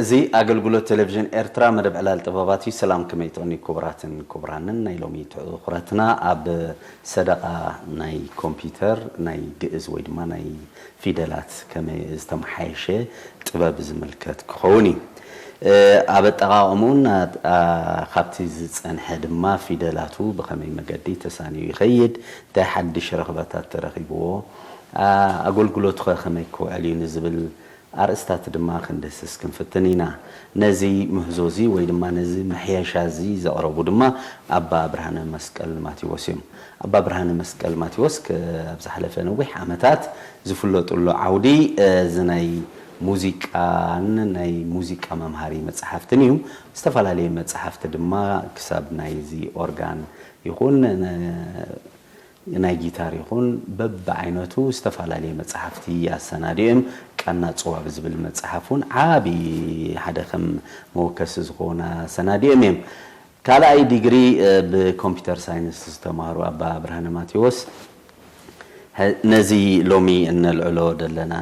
እዚ ኣገልግሎት ቴሌቪዥን ኤርትራ፣ መደብ ዕላል ጥበባት እዩ። ሰላም፣ ከመይ ትቕኒ ክቡራትን ክቡራንን? ናይ ሎሚ ትኹረትና ኣብ ሰደቓ ናይ ኮምፒውተር፣ ናይ ግእዝ ወይ ድማ ናይ ፊደላት ከመይ ዝተመሓየሸ ጥበብ ዝምልከት ክኸውን እዩ። እ፣ ኣብ ኣጠቓቕምኡን ኣ-፣ ኣ-፣ ካብቲ ዝጸንሐ ድማ ፊደላቱ ብኸመይ መገዲ ተሳንዩ ይኸይድ፣ እንታይ ሓድሽ ረኽበታት ተረኺብዎ፣ ኣ-፣ ኣገልግሎቱ ኸ ከመይ ክውዕል እዩ ንዝብል ኣርእስታት ድማ ክንድህስስ ክንፍትን ኢና። ነዚ ምህዞ እዚ ወይ ድማ ነዚ ምሕየሻ እዚ ዘቕረቡ ድማ ኣባ ብርሃነ መስቀል ማቴዎስ እዮም። ኣባ ብርሃነ መስቀል ማቴዎስ ከ-፣ ኣብ ዝሓለፈ ነዊሕ ዓመታት ዝፍለጡሉ ዓውዲ፣ እ፣ እዚ ናይ ሙዚቃን ናይ ሙዚቃ መምሃሪ መጽሓፍትን እዩ። ዝተፈላለየ መጽሓፍቲ ድማ ክሳብ ናይዚ ኦርጋን ይኹን ነ-፣ ናይ ጊታር ይኹን በብዓይነቱ ዝተፈላለየ መጽሓፍቲ ኣሰናዲኦም። ቃና ጽዋ ብዝብል መጽሓፍ እውን ዓቢ ሓደ ከም መወከሲ ዝኾና ኣሰናዲኦም እዮም። ካልኣይ ዲግሪ፣ እ፣ ብኮምፒውተር ሳይንስ ዝተማህሩ ኣባ ብርሃነ ማቴዎስ፣ ሀ-፣ ነዚ ሎሚ እነልዕሎ ዘለና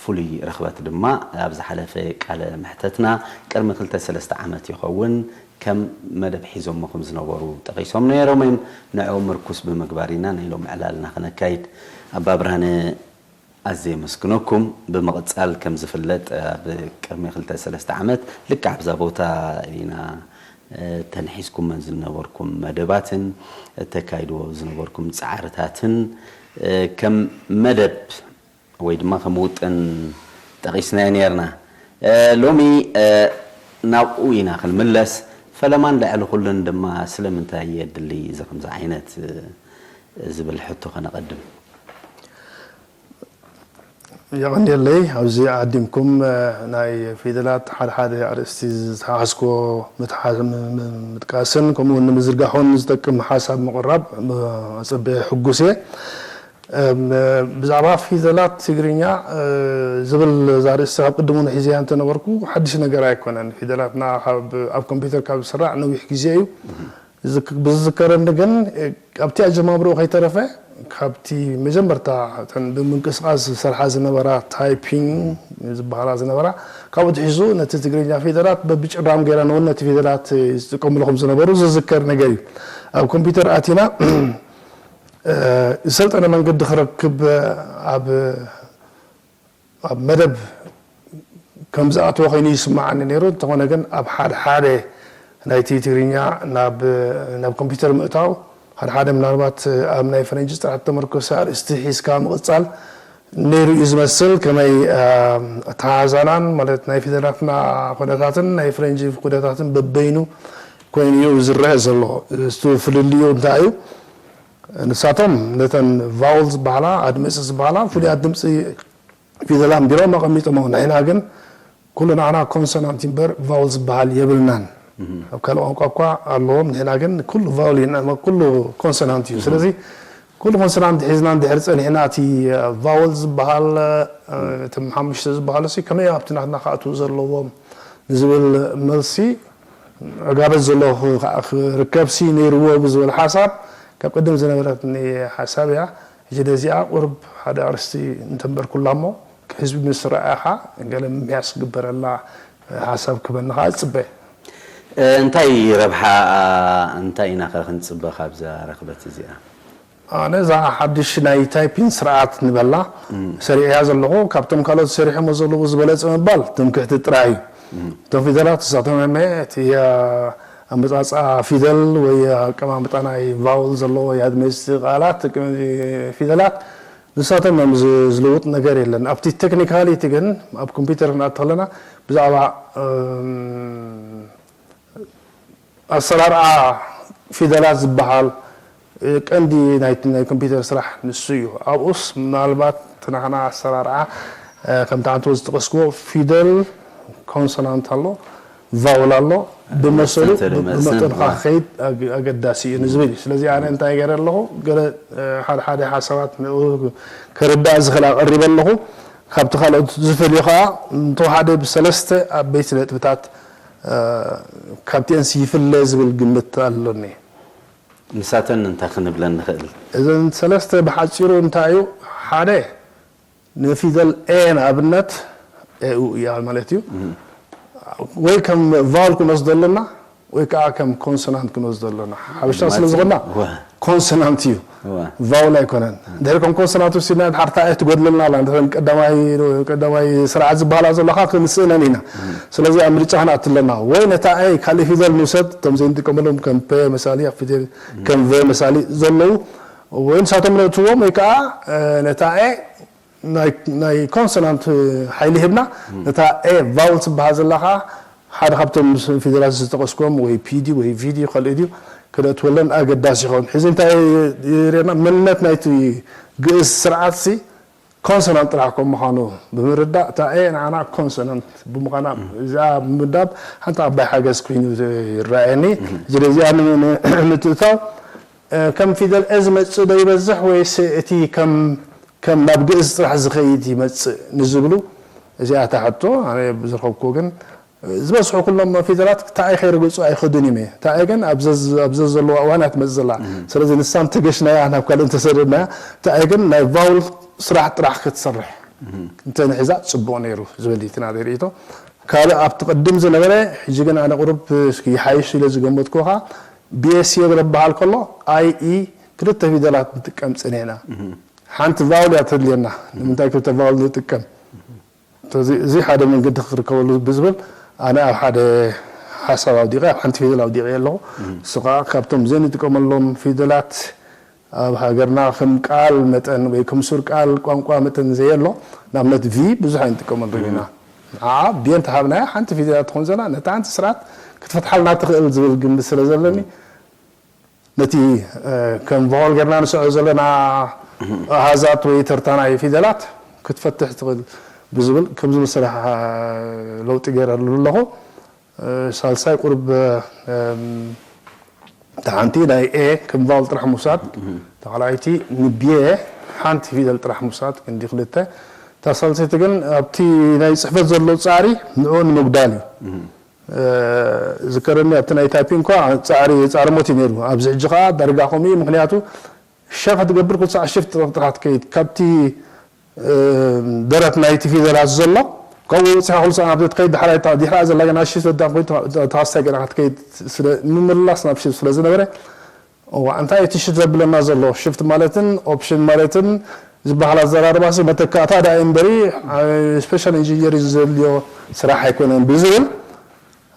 ፍሉይ ርኽበት ድማ ኣብ ዝሓለፈ ቃለ መሕተትና ቅድሚ ክልተ ሰለስተ ዓመት ይኸውን ከም መደብ ሒዞሞ ከም ዝነበሩ ጠቒሶም ነይሮም እዮም። ንዕኡ ምርኩስ ብምግባር ኢና ናይ ሎሚ ዕላልና ክነካይድ። ኣባ ብርሃነ፣ ኣዝየ የመስግነኩም። ብምቕጻል ከም ዝፍለጥ፣ ኣብ ቅድሚ ክልተ ሰለስተ ዓመት ልክዕ ኣብዛ ቦታ ኢና፣ እ፣ ተንሒዝኩመን ዝነበርኩም መደባትን እተካይድዎ ዝነበርኩም ጻዕርታትን፣ እ፣ ከም መደብ ወይ ድማ ከም ውጥን ጠቒስናዮ ነይርና። እ፣ ሎሚ፣ እ፣ ናብኡ ኢና ክንምለስ። ፈለማን ልዕሊ ኩሉን ድማ ስለምንታይ የድሊ እዚ ከምዚ ዓይነት፣ እ፣ ዝብል ሕቶ ከነቐድም። የቐንየለይ፣ ኣብዚ ዓዲምኩም፣ እ፣ ናይ ፊደላት ሓደ ሓደ ኣርእስቲ ዝተሓዝኮ ምትሓዝ-፣ ም-፣ ም-፣ ምጥቃስን ከምኡ እውን ንምዝርጋሑን ዝጠቅም ሓሳብ ምቕራብ፣ እ፣ ኣጸብየ ሕጉስ እየ። እም፣ ብዛዕባ ፊደላት ትግርኛ፣ እ፣ ዝብል እዛ ኣርእስቲ ካብ ቅድሙ ንሒዘያ እንተነበርኩ ሓድሽ ነገር ኣይኮነን። ፊደላትና ካብ፣ ኣብ ኮምፒውተር ካብ ዝስራዕ ነዊሕ ግዜ እዩ። ዝክ-፣ ብዝዝከረኒ ግን፣ እ፣ ኣብቲ ኣጀማምርኡ ከይተረፈ፣ ካብቲ መጀመርታ እተን ብምንቅስቓስ ዝሰርሓ ዝነበራ፣ ታይፒንግ ዝበሃላ ዝነበራ፣ ካብኡ ትሒዙ ነቲ ትግርኛ ፊደላት በብጭራም ገይራ ንውን ነቲ ፊደላት ዝጥቀምሉ ከም ዝነበሩ ዝዝከር ነገር እዩ። ኣብ ኮምፒውተር ኣቲና፣ እ፣ ዝሰልጠነ መንገዲ ክረክብ ኣብ፣ ኣብ መደብ ከም ዝኣተወ ኮይኑ ይስምዓኒ ነይሩ። እንተኾነ ግን ኣብ ሓደ ሓደ ናይቲ ትግርኛ ናብ፣ ናብ ኮምፒውተር ምእታው፣ ሓደ ሓደ ምናልባት ኣብ ናይ ፈረንጂ ጥራሕ እተመርኮሰ ኣርእስቲ ሒዝካ ምቕጻል ነይሩ እዩ ዝመስል። ከመይ፣ እ፣ ኣተሓሕዛናን ማለት ናይ ፊደላትና ኩነታትን ናይ ፈረንጂ ኩነታትን በበይኑ ኮይኑ እዩ ዝረአ ዘሎ። እቲ ፍልልዩ እንታይ እዩ? ንሳቶም ነተን ቫውል ዝበሃላ፣ ኣድመፂ ዝበሃላ ፍሉያት ድምፂ ፊደላት ቢሮም ኣቐሚጦሞ። ንሕና ግን ኩሉ ንዓና ኮንሶናንት እምበር ቫውል ዝበሃል የብልናን። ኣብ ካልእ ቋንቋ እኳ ኣለዎም፣ ንሕና ግን ኩሉ ቫውል እዩ፣ ኩሉ ኮንሶናንት እዩ። ስለዚ ኩሉ ኮንሶናንት ሒዝና እንድሕር ጸኒሕና፣ እቲ ቫውል ዝበሃል፣ እቶም ሓሙሽተ ዝበሃሉ ሲ ከመይ ኣብቲ ናትና ክኣትዉ ዘለዎም ንዝብል መልሲ ዕጋበት ዘለዎ ክርከብ ሲ ነይርዎ ብዝብል ሓሳብ ካብ ቅድም ዝነበረትኒ ሓሳብ እያ። ሕጂ ነዚኣ ቁሩብ ሓደ ኣርእስቲ እንተንበርኩላ እሞ፣ ህዝቢ ምስ ረኣኻ ገለ ምምሕያሽ ክግበረላ ሓሳብ ክበኒ ከኣ እጽበ። እ፣ እንታይ ረብሓ፣ እ፣ እንታይ ኢና ከ ክንጽበ ካብዛ ረኽበት እዚኣ? ኣነ እዛ ሓድሽ ናይ ታይፒን ስርዓት ንበላ ሰሪዐያ ዘለኹ፣ ካብቶም ካልኦት ሰሪሖሞ ዘለዉ ዝበለጸ ምባል ትምክሕቲ ጥራይ እዩ። እቶም ፊደላት ንሳቶም እመ እቲ፣ እ፣ ኣመጻጽኣ ፊደል ወይ ኣቀማምጣ ናይ ቫውል ዘለዎ ወይ ኣድመፅቲ ቃላት፣ ፊደላት ንሳቶም እዮም ዝ-፣ ዝልውጥ ነገር የለን። ኣብቲ ቴክኒካሊቲ ግን ኣብ ኮምፒውተር ክንኣቱ ከለና ብዛዕባ፣ እም፣ ኣሰራርኣ ፊደላት ዝበሃል፣ እ፣ ቀንዲ ናይ፣ ናይ ኮምፒውተር ስራሕ ንሱ እዩ። ኣብኡስ ምናልባት እቲ ናህና ኣሰራርኣ፣ እ፣ ከምቲ ኣንተ ዝጠቐስክዎ ፊደል ኮንሶናንት ኣሎ፣ ቫውል ኣሎ፣ ብመሰሉ፣ መስተንተሪ ብ-፣ መእዝን፣ ብመጠንኻ ዋ። ክኸይድ ኣግ-፣ ኣገዳሲ እዩ ንዝብል እዩ። ስለዚ ኣነ እንታይ ገይረ ኣለኹ? ገለ፣ እ፣ ሓደ ሓደ ሓሳባት ንኡ ከርዳእ ዝኽእል ኣቐሪበ ኣለኹ። ካብቲ ካልኦት ዝፈልዮ ኸዓ እንተወሓደ ብሰለስተ ዓበይቲ ነጥብታት፣ እ፣ ካብቲአንስ ይፍለ ዝብል ግምት ኣሎኒ። ንሳተን እንታይ ክንብለን ንኽእል? እዘን ሰለስተ ብሓጺሩ እንታይ እዩ? ሓደ፣ ንፊደል ኤ ንኣብነት ኤኡ እያ ማለት እዩ። እም። ወይ ከም ቫውል ክንወስዶ ኣለና ወይ ከዓ ከም ኮንሶናንት ክንወስዶ ኣለና። ሓበሻ ስለ ዝኾና ኮንሶናንት እዩ፣ ቫውል ኣይኮነን። ድሕሪ ከም ኮንሶናንት ወሲድና ድሓር ታኤ ትጎድለልና ኣላ። ድሕሪ ቀዳማይ ቀዳማይ ስርዓት ዝበሃላ ዘለካ ክንስእነን ኢና። ስለዚ ኣብ ምርጫ ክንኣቱ ኣለና። ወይ ነታ ኤ ካልእ ፊደል ንውሰድ፣ እቶም ዘይንጥቀመሎም ከም ፔ መሳሊ ኣብ ፊደል ከም ቨ መሳሊ ዘለዉ ወይ ንሳቶም ነእትዎም ወይ ከዓ ነታ ኤ ናይ ኮንሶናንት ሓይሊ ሂብና ነታ ኤ ቫውል ትበሃል ዘላ ከዓ ሓደ ካብቶም ፊደላት ዝተጠቀስኩም ወይ ፒዲ ወይ ቪዲ ካልእ ድዩ ክነእትወለን ኣገዳሲ ይኸውን። ሕዚ እንታይ ይርኤና? መንነት ናይቲ ግእዝ ስርዓትሲ ኮንሶናንት ጥራሕ ከም ምዃኑ ብምርዳእ እታ ኤ ንዓና ኮንሶናንት ብምዃና እዚኣ ብምዳብ ሓንቲ ዓባይ ሓገዝ ኮይኑ ይረኣየኒ። ስለዚኣ ንምትእታው ከም ፊደል ኤ ዝመጽእ ዶ ይበዝሕ ወይስ እቲ ከም ከም ናብ ግእዝ ጥራሕ ዝኸይድ ይመጽእ ንዝብሉ እዚኣ እታ ሕቶ ኣነ ብዝረኸብኩ ግን ዝበዝሑ ኩሎም ፊደላት ታኤ ከይረገጹ ኣይኸዱን እዮም። ታኤ ግን ኣብ ዘዝ- ኣብ ዘዘለዋ እዋን እያ ትመጽእ ዘላ። ስለዚ ንሳ እንተገሽናያ ናብ ካልእ እንተሰደድናያ ታኤ ግን ናይ ቫውል ስራሕ ጥራሕ ክትሰርሕ እንተንሒዛ ጽቡቕ ነይሩ ዝብል እዩ እቲ ናተይ ርእይቶ። ካልእ ኣብቲ ቅድም ዝነበረ ሕጂ ግን ኣነ ቁሩብ እስኪ ይሓይሽ ኢለ ዝገመትኩ ከዓ ቢኤስሲ ክበሃል ከሎ ኣይ ኢ ክልተ ፊደላት ንጥቀም ጸኒሕና። ሓንቲ ቫውል እያ ተድልየና። ንምንታይ ክልተ ቫውል ንጥቀም? እዚ ሓደ መንገዲ ክርከበሉ ብዝብል ኣነ ኣብ ሓደ ሓሳብ ኣውዲቐ ኣብ ሓንቲ ፊደል ኣውዲቐ ኣለኹ። እሱ ከዓ ካብቶም ዘይንጥቀመሎም ፊደላት ኣብ ሃገርና ከም ቃል መጠን ወይ ከም ሱር ቃል ቋንቋ መጠን ዘየሎ ንኣብነት ቪ ብዙሕ ኣይንጥቀመሉ ኢና። ንዓ ቢ እንተሃብናያ ሓንቲ ፊደላት ትኾን ዘላ ነታ ሓንቲ ስርዓት ክትፈትሓልና ትኽእል ዝብል ግምት ስለ ዘለኒ ነቲ ከም ቫወል ጌርና ንስዖ ዘለና ኣሃዛት ወይ ተርታ ናይ ፊደላት ክትፈትሕ ትኽእል ብዝብል ከም ዝመሰለ ለውጢ ገይረሉ ኣለኹ። ሳልሳይ ቁሩብ እታ ሓንቲ ናይ ኤ ከም ቫወል ጥራሕ ምውሳድ፣ ተኻልኣይቲ ንብየ ሓንቲ ፊደል ጥራሕ ምውሳድ ክንዲ ክልተ። እታ ሳልሰይቲ ግን ኣብቲ ናይ ፅሕፈት ዘሎ ፃዕሪ ንኡ ንምጉዳል እዩ። ዝከረኒ ኣብቲ ናይ ታይፒንግ እኳ ፃዕሪ ፃዕሪ ሞት እዩ ነይሩ። ኣብዚ ሕጂ ከዓ ዳርጋ ከምኡ እዩ። ምክንያቱ ሸፍ ክትገብር ኩሉ ሰዓት ሽፍት ጥራሕ ትከይድ ካብቲ ደረት ናይቲ ፊደላት ዘሎ ካብኡ ወፂኻ ኩሉ ሰዓት ናብ ትከይድ ድሕራይ ድሕራ ዘላ ገና ሽፍት ዳን ኮይኑ ተዋስታይ ገና ክትከይድ ምምላስ ናብ ሽፍት ስለ ዝነበረ እዋ እንታይ እቲ ሽፍት ዘብለና ዘሎ ሽፍት ማለትን ኦፕሽን ማለትን ዝበሃል ኣዘራርባ ሲ መተካእታ ዳ እምበሪ ስፔሻል ኢንጂነሪንግ ዘድልዮ ስራሕ ኣይኮነን ብዝብል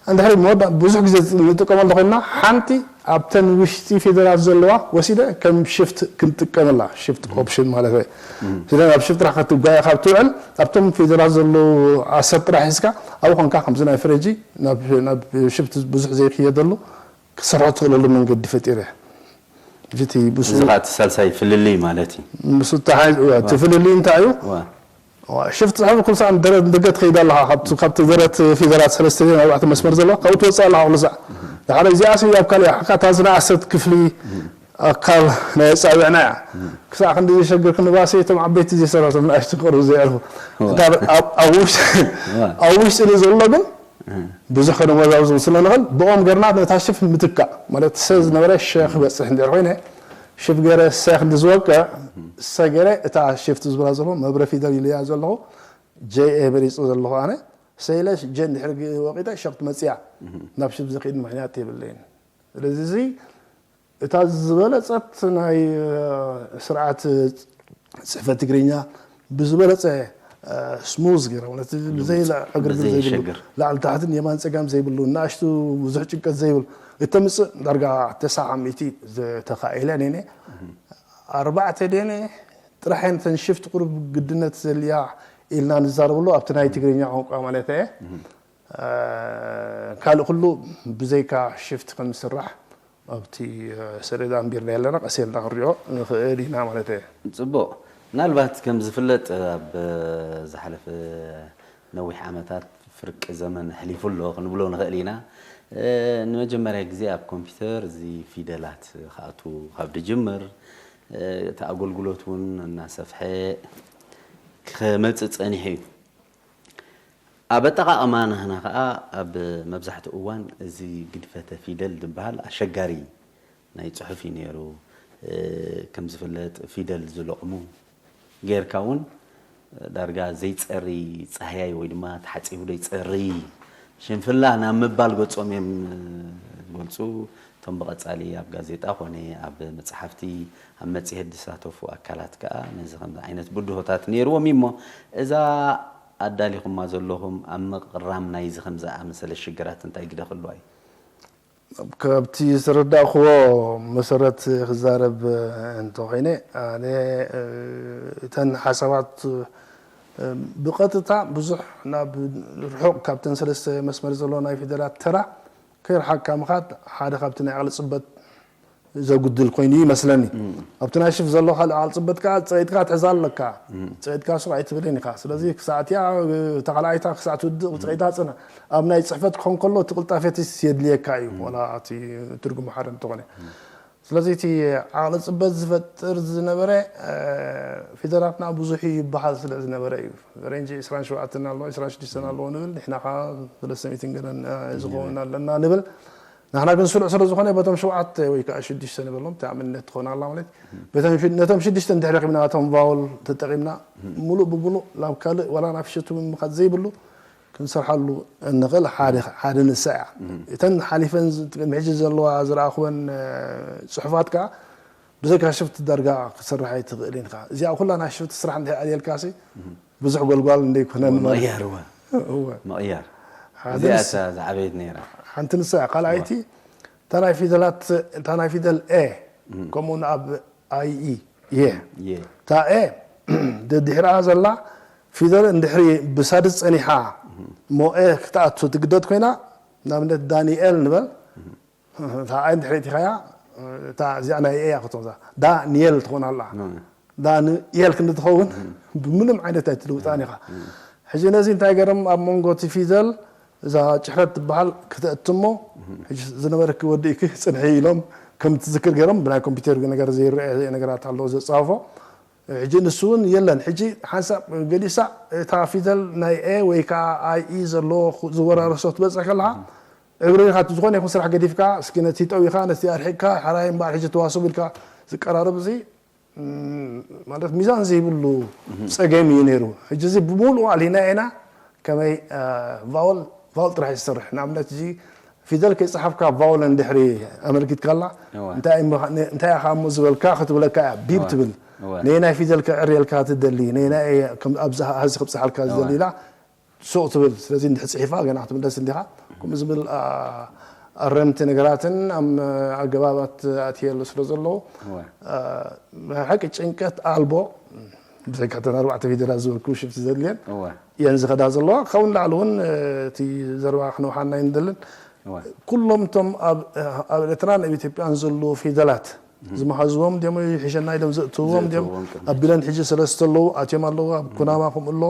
እንድሕሪ መወዳ ብዙሕ ግዜ ንጥቀመሉ ኮይና ሓንቲ ኣብተን ውሽጢ ፊደላት ዘለዋ ወሲደ ከም ሽፍት ክንጥቀመላ ሽፍት ኦፕሽን ማለት እዩ። ስለ ኣብ ሽፍት ጥራሕ ክትጓየ ካብ ትውዕል ኣብቶም ፊደላት ዘለዉ ኣሰር ጥራሕ ሒዝካ ኣብኡ ኮንካ ከምዚ ናይ ፍረጂ ናብ ሽፍት ብዙሕ ዘይክየደሉ ክሰርሖ ትኽእለሉ መንገዲ ፈጢረ። እቲ ብሱ እዚ ከዓ እቲ ሳልሳይ ፍልልይ ማለት እዩ። ምስ ተሓይ እቲ ፍልልይ እንታይ እዩ? ሽፍት ፅሕፍ ኩሉ ሰዓት ደረት ደገ ትኸይድ ኣለኻ ካብቲ ካብቲ ደረት ፊደላት ሰለስተ ድን ኣርባዕተ መስመር ዘለዋ ካብኡ ትወፅእ ኣለኻ ኩሉ ሰዓት። ድሓረ እዚኣ ሲ ኣብ ካልእ ሓካ እታ ዝነኣሰት ክፍሊ ኣካል ናይ ኣፃብዕና እያ። ክሳዕ ክንዲ ዘሸግር ክንባሲ እቶም ዓበይቲ ዘይሰርሑ እቶም ንኣሽቱ ክቕርቡ ዘይዕርፉ። እታ ኣብ ኣብ ውሽጢ ኣብ ውሽጢ ንዘሎ ግን ብዙሕ ከነወዛውዞም ስለ ንኽእል ብኦም ገርና ነታ ሽፍ ምትካእ ማለት ሰ ዝነበረ ሸ ክበፅሕ እንድሕር ኮይነ ሽፍ ገረ ሰ ክንዲ ዝወቅዕ ሰ ገረ እታ ሽፍት ዝብላ ዘሎ መብረ ፊደል ኢለያ ዘለኹ ጀ ኤ መሪፁ ዘለኹ ኣነ ሰ ኢለ ጀ እንድሕር ወቂጠ ሸ ክትመፅያ ናብ ሽፍ ዝኽድ ምክንያት የብለይን። ስለዚ እዚ እታ ዝበለጸት ናይ ስርዓት ጽሕፈት ትግርኛ ብዝበለጸ ስሙዝ ገይራ ማለት ብዘይ ዕግርግር ዘይብሉ ላዕሊ ታሕትን የማን ጸጋም ዘይብሉ ንኣሽቱ ብዙሕ ጭንቀት ዘይብሉ እተምጽእ ዳርጋ ተስዓ ሚእቲ ዝተኻኢለ ኔነ ኣርባዕተ ዴነ ጥራሕ እየን ተን ሽፍት ቁሩብ ግድነት ዘልያ ኢልና ንዛረበሉ ኣብቲ ናይ ትግርኛ ቋንቋ ማለት እየ ካልእ ኩሉ ብዘይካ ሽፍት ከም ዝስራሕ ኣብቲ ሰሌዳ ኣንቢርና ኣለና ቀስ ኢልና ክንሪኦ ንኽእል ኢና ማለት እየ። ጽቡቕ። ምናልባት ከም ዝፍለጥ ኣብ ዝሓለፈ ነዊሕ ዓመታት ፍርቂ ዘመን ኣሕሊፉ ኣሎ ክንብሎ ንኽእል ኢና። ንመጀመርያ ግዜ ኣብ ኮምፒውተር እዚ ፊደላት ክኣቱ ካብ ድጅምር እቲ ኣገልግሎት እውን እናሰፍሐ ክመጽእ ጸኒሑ እዩ። ኣብ ኣጠቓቕማ ናህና ከኣ ኣብ መብዛሕትኡ እዋን እዚ ግድፈተ ፊደል ዝበሃል ኣሸጋሪ ናይ ጽሑፍ እዩ ነይሩ። ከም ዝፍለጥ ፊደል ዝለቕሙ ጌርካ እውን ዳርጋ ዘይጸሪ ጻህያይ ወይ ድማ ተሓጺቡ ዘይጸሪ ሽንፍላ ናብ ምባል ገጾም እዮም ዝገልጹ። እቶም ብቐጻሊ ኣብ ጋዜጣ ኮነ ኣብ መጽሓፍቲ፣ ኣብ መጽሔት ዝሳተፉ ኣካላት ከኣ ነዚ ከምዚ ዓይነት ብድሆታት ነይርዎም እዩ እሞ፣ እዛ ኣዳሊኹማ ዘለኹም ኣብ ምቕራም ናይዚ ከምዚ ኣመሰለ ሽግራት እንታይ ግደ ክህልዋ እዩ? ካብቲ ዝተረዳእክዎ መሰረት ክዛረብ እንተኾይነ፣ ኣነ፣ እ፣ እተን ሓሳባት፣ እ፣ ብቐጥታ ብዙሕ ናብ ርሑቕ ካብተን ሰለስተ መስመር ዘለዎ ናይ ፊደላት ተራ ከይርሓቕካ ምኻድ ሓደ ካብቲ ናይ ዓቕሊ ጽበት ዘጉድል ኮይኑ ይመስለኒ። ኣብቲ ናይ ሽፍት ዘሎ ካልእ ዓቕሊ ጽበት ከኣ ጸቂጥካ ትሕዛ ኣለካ። ጸቂጥካ ሱቕ ኣይትብልን ኢኻ። ስለዚ ክሳዕ እቲኣ፣ እታ ካልኣይታ ክሳዕ ትውድእ ጸቂጥካ ጽንሕ። ኣብ ናይ ጽሕፈት ክኾን ከሎ እቲ ቅልጣፌ እቲ የድልየካ እዩ። ዋላ እቲ ትርጉሙ ሓደ እንተኾነ። ስለዚ እቲ ዓቕሊ ጽበት ዝፈጥር ዝነበረ፣ እ፣ ፊደላትና ብዙሕ እዩ ይበሃል ስለ ዝነበረ እዩ። ሬንጅ ዕስራን ሸውዓተን ኣለዎ፣ ዕስራን ሽዱሽተን ኣለዎ ንብል፣ ንሕና ኸኣ ሰለስተ ሚእትን ገለን፣ እ፣ ዝኸውን ኣለና ንብል። ንሕና ግን ስሩዕ ስለ ዝኾነ በቶም ሸውዓተ ወይ ከኣ ሽዱሽተ ንበሎም፣ ተኣማንነት ትኾን ኣላ ማለት። በቶም ሽ-፣ ነቶም ሽዱሽተ እንድሕሪ ረኺብና፣ እቶም ቫውል ተጠቒምና፣ ሙሉእ ብሙሉእ ናብ ካልእ ዋላ ናብ ሽቱ ምምኻድ ዘይብሉ ክንሰርሓሉ እንኽእል ሓደ፣ ሓደ ንሳ እያ። እተን ሓሊፈን ዝ-፣ ቅድሚ ሕጂ ዘለዋ ዝረኣኽወን፣ እ፣ ጽሑፋት ከኣ ብዘይካ ሽፍት ዳርጋ ክትሰርሕ ኣይትኽእልን ኢኻ። እዚኣ ኩላ ናይ ሽፍት ስራሕ እንድሕር ኣልየልካሲ፣ ብዙሕ ጎልጓል እንደይኮነ እወ፣ ምቕያር፣ እወ። እወ። ምቕያር። ሓደ እዚኣ ንስ-፣ እታ ዝዓበየት ነይራ። ሓንቲ ንሳ እያ። ካልኣይቲ፣ እታ ናይ ፊደላት፣ እታ ናይ ፊደል ኤ፣ ከምኡ እውን ኣብ ኣይ ኢ፣ የ። የ። እታ ኤ፣ ደድሕሪኣ ዘላ ፊደል እንድሕሪ ብሳድስ ጸኒሓ፣ እሞ ኤ ክትኣቱ ትግደድ ኮይና፣ ንኣብነት ዳንኤል ንበል፣ እታ ኣይ እንድሕሪ ኣእቲኻያ፣ እታ እዚኣ ናይ ኤ እያ ክትወዛ። ዳንኤል ትኾን ኣላ። ዳንኤል ክንዲ ትኸውን ብምንም ዓይነት ኣይትልውጣን ኢኻ። ሕጂ ነዚ እንታይ ገርም ኣብ መንጎ እቲ ፊደል እዛ ጭሕረት ትበሃል ክተእትሞ፣ ሕጂ ዝነበረኪ ወዲእኪ ጽንሒ ኢሎም ከም ትዝክር ገይሮም ብናይ ኮምፒውተር ነገር ዘይረአ ነገራት ኣለዎ ዘጻፍፎ። ሕጂ ንሱ እውን የለን። ሕጂ ሓንሳብ ገሊሳ እታ ፊደል ናይ ኤ ወይ ከዓ ኣይ ኢ ዘለዎ ዝወራረሶ ትበጽሕ ከለኻ፣ እግሪ ኢኻ ዝኾነ ይኹን ስራሕ ገዲፍካ፣ እስኪ ነቲ ጠዊኻ፣ ነቲ ኣርሒቕካ፣ ሓራይ እምበኣር ሕጂ ተዋስቡ ኢልካ ዝቀራረብ እዚ፣ እም፣ ማለት ሚዛን ዘይብሉ ጸገም እዩ ነይሩ። ሕጂ እዚ ብምሉኡ ኣሊና ኢና ከመይ፣ እ፣ ቫወል፣ ቫወል ጥራሕ እዩ ዝሰርሕ። ንኣብነት፣ እዚ ፊደል ከይጸሓፍካ ቫወል እንድሕሪ ኣመልኪትካላ፣ እወ። እንታይ እሞ፣ እንታይ ኢኻ እሞ ዝበልካ ክትብለካ እያ። ቢብ እወ። ትብል። እወ። ነየናይ ፊደል ከዕርየልካ ትደሊ፣ ነየናይ እየ ከም፣ ኣብዚ፣ ኣብዚ ክብጽሓልካ ዝደሊ እወ። ኢላ ሱቕ ትብል። ስለዚ እንድሕሪ ጽሒፋ ገና ክትምለስ እንዲኻ። ከምኡ ዝብል፣ ኣ-፣ ኣረምቲ ነገራትን ኣብ ኣገባባት ኣትየሉ ስለ ዘለዉ፣ እወ። ኣ፣ ናይ ሓቂ ጭንቀት ኣልቦ፣ ብዘይካ እተን ኣርባዕተ ፊደላት ዝበልኩ ሽፍቲ ዘድልየን እወ። እየን ዝኸዳ ዘለዋ። ካብኡ ንላዕሊ እውን፣ እ፣ እቲ ዘረባ ክነውሓና ኣይንደልን። እወ። ኩሎም እቶም ኣብ፣ ኣብ ኤርትራን ኣብ ኢትዮጵያን ዘለዉ ፊደላት ዝመሃዝዎም ድዮም፣ ይሕሸና ኢሎም ዘእትዎም ድዮም፣ ዘእትዎም ቅድሚ ኣቢለን ሕጂ ሰለስተ ኣለዉ፣ ኣትዮም ኣለዉ፣ ኣብ ኩናማ ከምኡ ኣሎ፣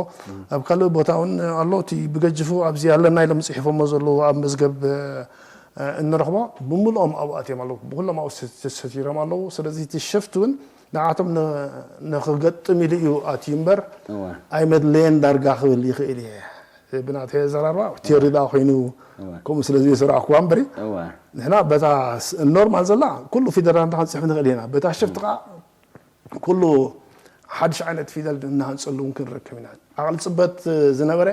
ኣብ ካልእ ቦታ እውን ኣሎ። እቲ ብገጅፉ ኣብዚ ኣለና ኢሎም ጽሒፎሞ ዘለዉ ኣብ መዝገብ፣ እ፣ እንረኽቦ ብምልኦም ኣብኡ ኣትዮም ኣለዉ። ብኩሎም ኣብኡ ተሰቲሮም ኣለዉ። ስለዚ እቲ ሽፍት እውን ንዓቶም ን-፣ ንኽገጥም ኢሉ እዩ ኣትዩ እምበር እወ። ኣይመድለየን ዳርጋ ክብል ይኽእል እየ። ብናተይ ኣዘራርባ ቲዮሪ ደኣ ኮይኑ እወ። ከምኡ ስለ ዘይሰራሕኩዋ እምበሪ እወ። ንሕና በታ ስ-፣ ኖርማል ዘላ ኩሉ ፊደላት እንዳ ክንጽሕፍ ንኽእል ኢና። በታ ሽፍት ከዓ ኩሉ ሓድሽ ዓይነት ፊደል እናሃንጸሉ እውን ክንረክብ ኢና። ዓቕሊ ጽበት ዝነበረ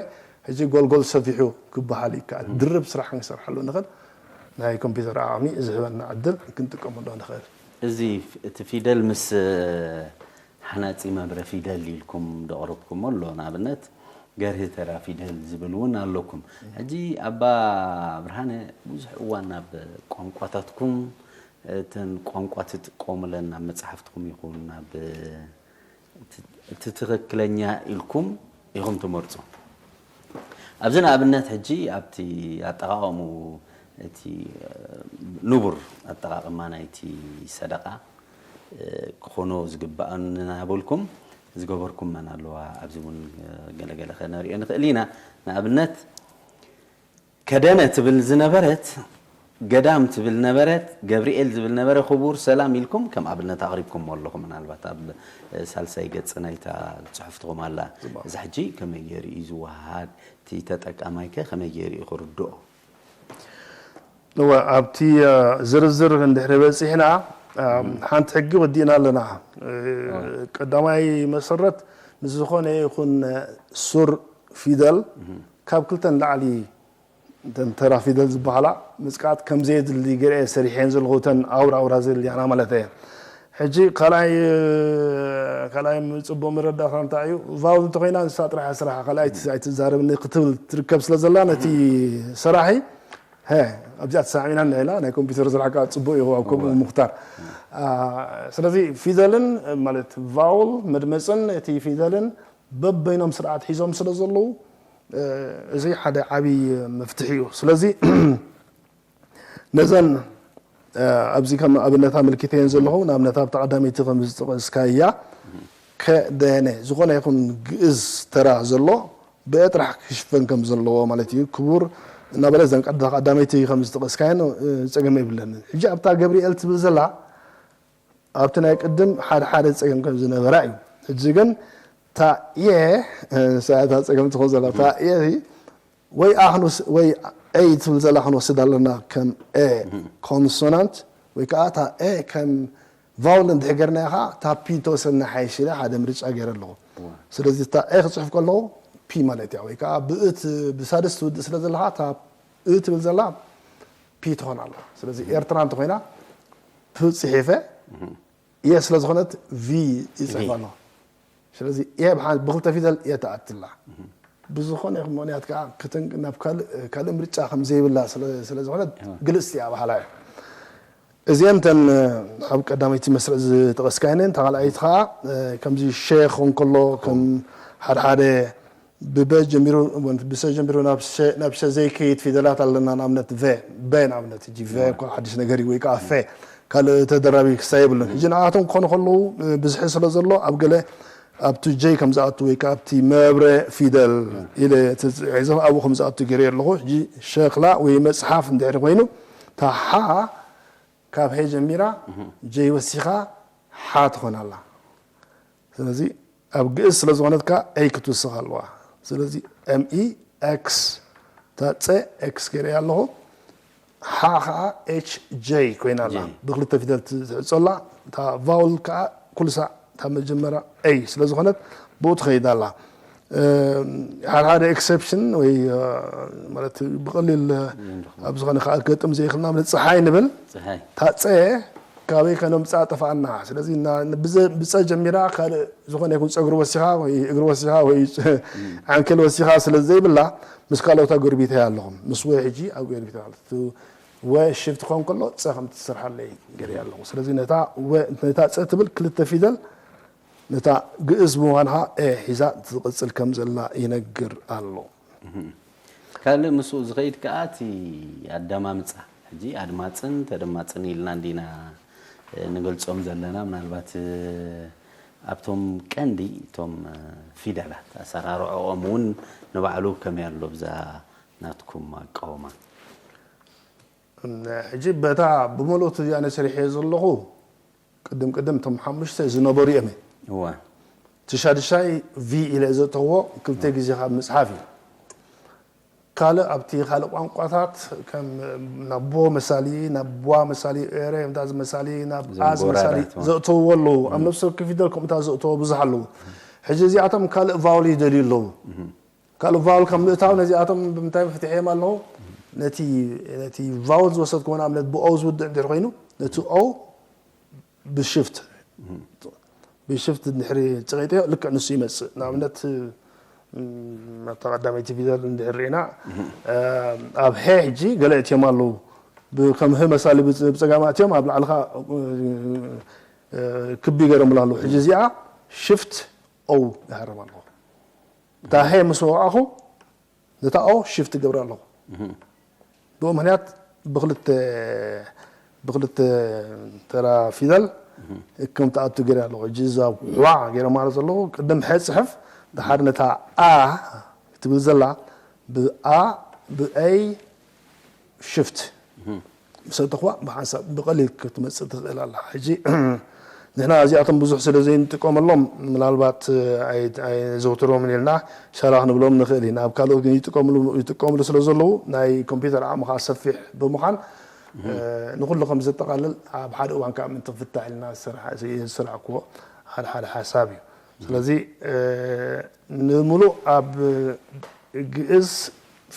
ሕጂ ጎልጎል ሰፊሑ ክበሃል ይከኣል። ድርብ ስራሕ ክንሰርሓሉ ንኽእል። ናይ ኮምፒውተር ዓቕሚ ዝህበና ዕድል ክንጥቀመሉ ንኽእል። እዚ ፍ-፣ እቲ ፊደል ምስ፣ እ፣ ሃናጺ መብረ ፊደል ኢልኩም ዘቕረብኩሞ ኣሎ። ንኣብነት ገርሂ ተራ ፊደል ዝብል እውን ኣለኩም። ሕጂ ኣባ ብርሃነ ብዙሕ እዋን ናብ ቋንቋታትኩም፣ እተን ቋንቋ ትጥቀሙለን ኣብ መጽሓፍትኩም ይኹን ኣብ እቲ፣ እቲ ትኽክለኛ ኢልኩም ኢኹም ትመርጹ። ኣብዚ ንኣብነት ሕጂ ኣብቲ ኣጠቓቕምኡ እቲ፣ እ፣ ንቡር ኣጠቓቕማ ናይቲ ሰደቓ፣ እ፣ ክኾኖ ዝግባእ እናበልኩም ዝገበርኩም መን ኣለዋ? ኣብዚ እውን፣ እ፣ ገለገለ ከነርእዮ ንኽእል ኢና። ንኣብነት ከደነ ትብል ዝነበረት፣ ገዳም ትብል ነበረት፣ ገብርኤል ዝብል ነበረ፣ ክቡር ሰላም ኢልኩም ከም ኣብነት ኣቕሪብኩሞ ኣለኹም። ምናልባት ኣብ፣ እ፣ ሳልሳይ ገጽ ናይታ ጽሑፍትኹም ኣላ። ጽቡቕ። እዚ ሕጂ ከመይ ገይሩ እዩ ዝወሃሃድ? እቲ ተጠቃማይከ ከመይ ገይሩ እዩ ክርድኦ? እወ፣ ኣብቲ፣ እ፣ ዝርዝር እንድሕሪ በጺሕና፣ እ፣ ሓንቲ ሕጊ ወዲእና ኣለና። እ፣ እወ። ቀዳማይ መሰረት ምስ ዝኾነ ይኹን ሱር ፊደል እህ። ካብ ክልተ ንላዕሊ እተን ተራ ፊደል ዝበሃላ ምጽቃጥ ከም ዘየድሊ ገለ እየ ሰሪሐን ዘለኹ፣ እተን ኣውራ ኣውራ ዘድልያና ማለት እየ። ሕጂ ካልኣይ፣ ካልኣይ ጽቡቕ መረዳእታ እንታይ እዩ? ቫውል እንተኾይና ንሳ ጥራሕ እያ ስራሓ፣ ካልኣይ ኣይት-፣ ኣይትዛረብኒ ክትብል ትርከብ ስለ ዘላ፣ ነቲ ሰራሒ፣ "ሀ፣ ኣብዚኣ ተሰማሚዕና እኒሀና፣ ናይ ኮምፒውተር ስራሕ ከኣ ጽቡቕ እዩ ኣብ ከምኡ ምኽታር።" አ፣ ስለዚ ፊደልን ማለት ቫውል መድመጽን እቲ ፊደልን በበይኖም ስርዓት ሒዞም ስለ ዘለዉ፣ እ፣ እዚ ሓደ ዓብዪ መፍትሒ እዩ። ስለዚ ነዘን፣ እ፣ ኣብዚ ከም ኣብነት ኣመልኪተየን ዘለኹ፣ ንኣብነት ኣብታ ቀዳመይቲ ከም ዝጠቐስካያ፣ ከ፣ ደ፣ ነ፣ ዝኾነ ይኹን ግእዝ ተራ ዘሎ ብኤ ጥራሕ ክሽፈን ከም ዘለዎ ማለት እዩ። ክቡር እናበለ እዘን ቀዳ-፣ ቀዳመይቲ ከም ዝጠቐስካየን፣ እ፣ ጸገም የብለንን። ሕጂ ኣብታ ገብርኤል ትብል ዘላ፣ ኣብቲ ናይ ቅድም ሓደ ሓደ ጸገም ከም ዝነበራ እዩ። ሕጂ ግን እታ ኤ፣ እ፣ ንሳ እታ ጸገም ትኾን ዘላ፣ እታ ኤ ወይ ኣ ክንወስ-፣ ወይ ኤ ትብል ዘላ ክንወስድ ኣለና ከም ኤ ኮንሶናንት፣ ወይ ከዓ እታ ኤ ከም ቫውል እንድሕር ጌርናያ ከዓ እታ ፒ ተወሰድና ሓይሽ ኢለ ሓደ ምርጫ ገይረ ኣለኹ። እዋ። ስለዚ እታ ኤ ክጽሕፍ ከለኹ ፒ ማለት እያ፣ ወይ ከዓ ብእት-፣ ብሳድስ ትውድእ ስለ ዘለኻ እታ እ ትብል ዘላ ፒ ትኾን ኣላ። ስለዚ ኤርትራ እንተኾይና ፕ ጽሒፈ፣ ኤ ስለ ዝኾነት ቪ ይጽሕፍ ቪ። ኣሎ። ስለዚ ኤ ብሓ-፣ ብኽልተ ፊደል ኤ ትኣትላ። ብዝኾነ ይኹን ምኽንያት ከኣ ክተን-፣ ናብ ካልእ፣ ካልእ ምርጫ ከም ዘይብላ ስለ፣ ስለ ዝኾነት እዋ። ግልጽቲ እያ በሃላ እየ። እዚአን እተን ኣብ ቀዳመይቲ መስርዕ ዝጠቐስካየን፣ እታ ካልኣይቲ ከኣ ከምዚ ሸ ክኾን ከሎ ከም ሓደ ሓደ ብበ ጀሚሩ፣ ብሰ ጀሚሩ ናብ ሸ፣ ናብ ሸ ዘይከይድ ፊደላት ኣለና። ንኣብነት ቨ፣ በ ንኣብነት፣ ሕጂ ቨ እኳ ሓድሽ ነገር እዩ፣ ወይ ከዓ ፈ፣ ካልእ ተደራቢ ክሳይ የብሉን። ሕጂ ንኣቶም ክኾኑ ከለዉ፣ እ፣ ብዝሒ ስለ ዘሎ፣ ኣብ ገለ ኣብቲ ጀይ ከም ዝኣቱ ወይ ከዓ ኣብቲ መብረ ፊደል ኢለ ተጻሒፈ ኣብኡ ከም ዝኣቱ ገይረ ኣለኹ። ሕጂ ሸኽላ ወይ መጽሓፍ እንድሕሪ ኮይኑ፣ እታ ሓ ካብ ሄ ጀሚራ ጀይ ወሲኻ ሓ ትኾን ኣላ። ስለዚ ኣብ ግእዝ ስለ ዝኾነት ከኣ ኤይ ክትውስኽ ኣለዋ። ስለዚ ኤም ኢ ኤክስ፣ እታ ጸ ኤክስ ገይረያ ኣለኹ። ሓ ኸኣ ኤች ጀይ ኮይና ኣላ። ጀይ። ብክልተ ፊደል ትሕጾ ኣላ። እታ ቫውል ከኣ ኩሉ ሳዕ እታ መጀመርያ ኤይ ስለ ዝኾነት ብኡ ትኸይድ ኣላ። እ፣ ሓደ ሓደ ኤክሰፕሽን ወይ፣ እ፣ ማለት ብቐሊል፣ እ፣ ይንረኽቦ። ኣብ ዝኾነ ከኣ ክገጥም ዘይኽልና፣ ማለት ጸሓይ ንብል። ጸሓይ። እታ ጸ ካበይ ከነምጽኣ ጠፍኣና። ስለዚ እና-፣ ብዘ-፣ ብጸ ጀሚራ ካልእ ዝኾነ ይኹን ጸጉሪ ወሲኻ ወይ እግሪ ወሲኻ ወይ ዓንኬል ወሲኻ ስለ ዘይብላ፣ ምስ ካልኦታ ጎርቢተያ ኣለኹም። ምስ ወ ሕጂ ኣብ ጎርቢተያ ኣለኹም። እቲ ወ ሽፍት ክኸውን ከሎ ጸ ከም ትሰርሓለይ ገይረያ ኣለኹ። ስለዚ ነታ ወ-፣ ነታ ጸ ትብል ክልተ ፊደል ነታ ግእዝ ብምዃንኻ ኤ ሒዛ ትቕጽል ከም ዘላ ይነግር ኣሎ። እህም። ካልእ ምስኡ ዝኸይድ ከኣ እቲ ኣደማምጻ፣ ሕጂ ኣድማጽን ተደማጽን ኢልና እንዲና፣ እ፣ ንገልጾም ዘለና። ምናልባት፣ እ፣ ኣብቶም ቀንዲ እቶም፣ እ፣ ፊደላት ኣሰራርዖኦም እውን ንባዕሉ ከመይ ኣሎ ብዛ ናትኩም ኣቃውማ? ሕጂ በታ ብመልኦት እዚኣ ነሰሪሐ ዘለኹ ቅድም ቅድም እቶም ሓሙሽተ ዝነበሩ እዮም። እወ። እቲ ሻድሻይ ቪ ኢለ ዘእተዎ ክልተ ግዜ ካብ ምጽሓፍ እዩ። ካልእ ኣብቲ ካልእ ቋንቋታት ከም ናብ ቦ መሳሊ፣ ናብ ቧ መሳሊ፣ ኤረ ምታዝ መሳሊ፣ ናብ ኣዝ መሳሊ ዘእተውዎ ኣለዉ። ኣብ ነፍሲ ወከፍ ፊደል ከምኡታት ዘእተዎ ብዙሕ ኣለዉ። ሕጂ እዚኣቶም ካልእ ቫውል ይደልዩ ኣለዉ። ካልእ ቫውል ካብ ምእታው ነዚኣቶም ብምንታይ መፍትሒ እዮም ኣለዉ? ነቲ፣ ነቲ ቫውል ዝወሰድክዎ ንኣብነት ብኦ ዝውድእ እንድሕር ኮይኑ ነቲ ኦ ብሽፍት፣ ብሽፍት እንድሕሪ ጸቒጠዮ ልክዕ ንሱ ይመጽእ። ንኣብነት፣ እም፣ ኣብታ ቀዳመይቲ ፊደል እንድሕር ርኢና፣ እም፣ ኣብ ሄ ሕጂ ገለ እትዮም ኣለዉ። ብ-፣ ከም ህ መሳሊ ብጸ-፣ ብጸጋም ኣትዮም ኣብ ላዕሊ ኸኣ፣ እ፣ ክቢ ገይሮምላ ኣለዉ። ሕጂ እዚኣ ሽፍት ኦ ይሃርም ኣለኹ። እታ ሄ ምስ ወቃዕኹ ነታ ኦ ሽፍት ገብራ ኣለኹ። ብኡ ምኽንያት ብኽልተ፣ ብኽልተ ተራ ፊደል ከም ትኣቱ ገይረ ኣለኹ። ሕጂ እዛ ዋ ገይረ ማለት ዘለኹ ቅድም ሐ ጽሕፍ፣ ድሓር ነታ ኣ ትብል ዘላ ብኣ፣ ብኤይ ሽፍት ምስ ኣተኹዋ ብሓንሳብ ብቐሊል ክትመጽእ ትኽእል ኣላ። ሕጂ ንሕና እዚኣቶም ብዙሕ ስለ ዘይንጥቀመሎም ምናልባት ኣይ-፣ ኣይንዘውትሮምን ኢልና ሻላ ክንብሎም ንኽእል ኢና። ኣብ ካልኦት ግን ይጥቀምሉ፣ ይጥቀምሉ ስለ ዘለዉ ናይ ኮምፒውተር ዓቕሚ ከኣ ሰፊሕ ብምዃን፣ እ፣ ንኹሉ ከም ዘጠቓልል ኣብ ሓደ እዋን ከኣ ምእንቲ ክፍታሕ ኢልና ዝሰራሕ-፣ ዝሰራሕክዎ ሓደ ሓደ ሓሳብ እዩ። ስለዚ፣ እ፣ ንምሉእ ኣብ ግእዝ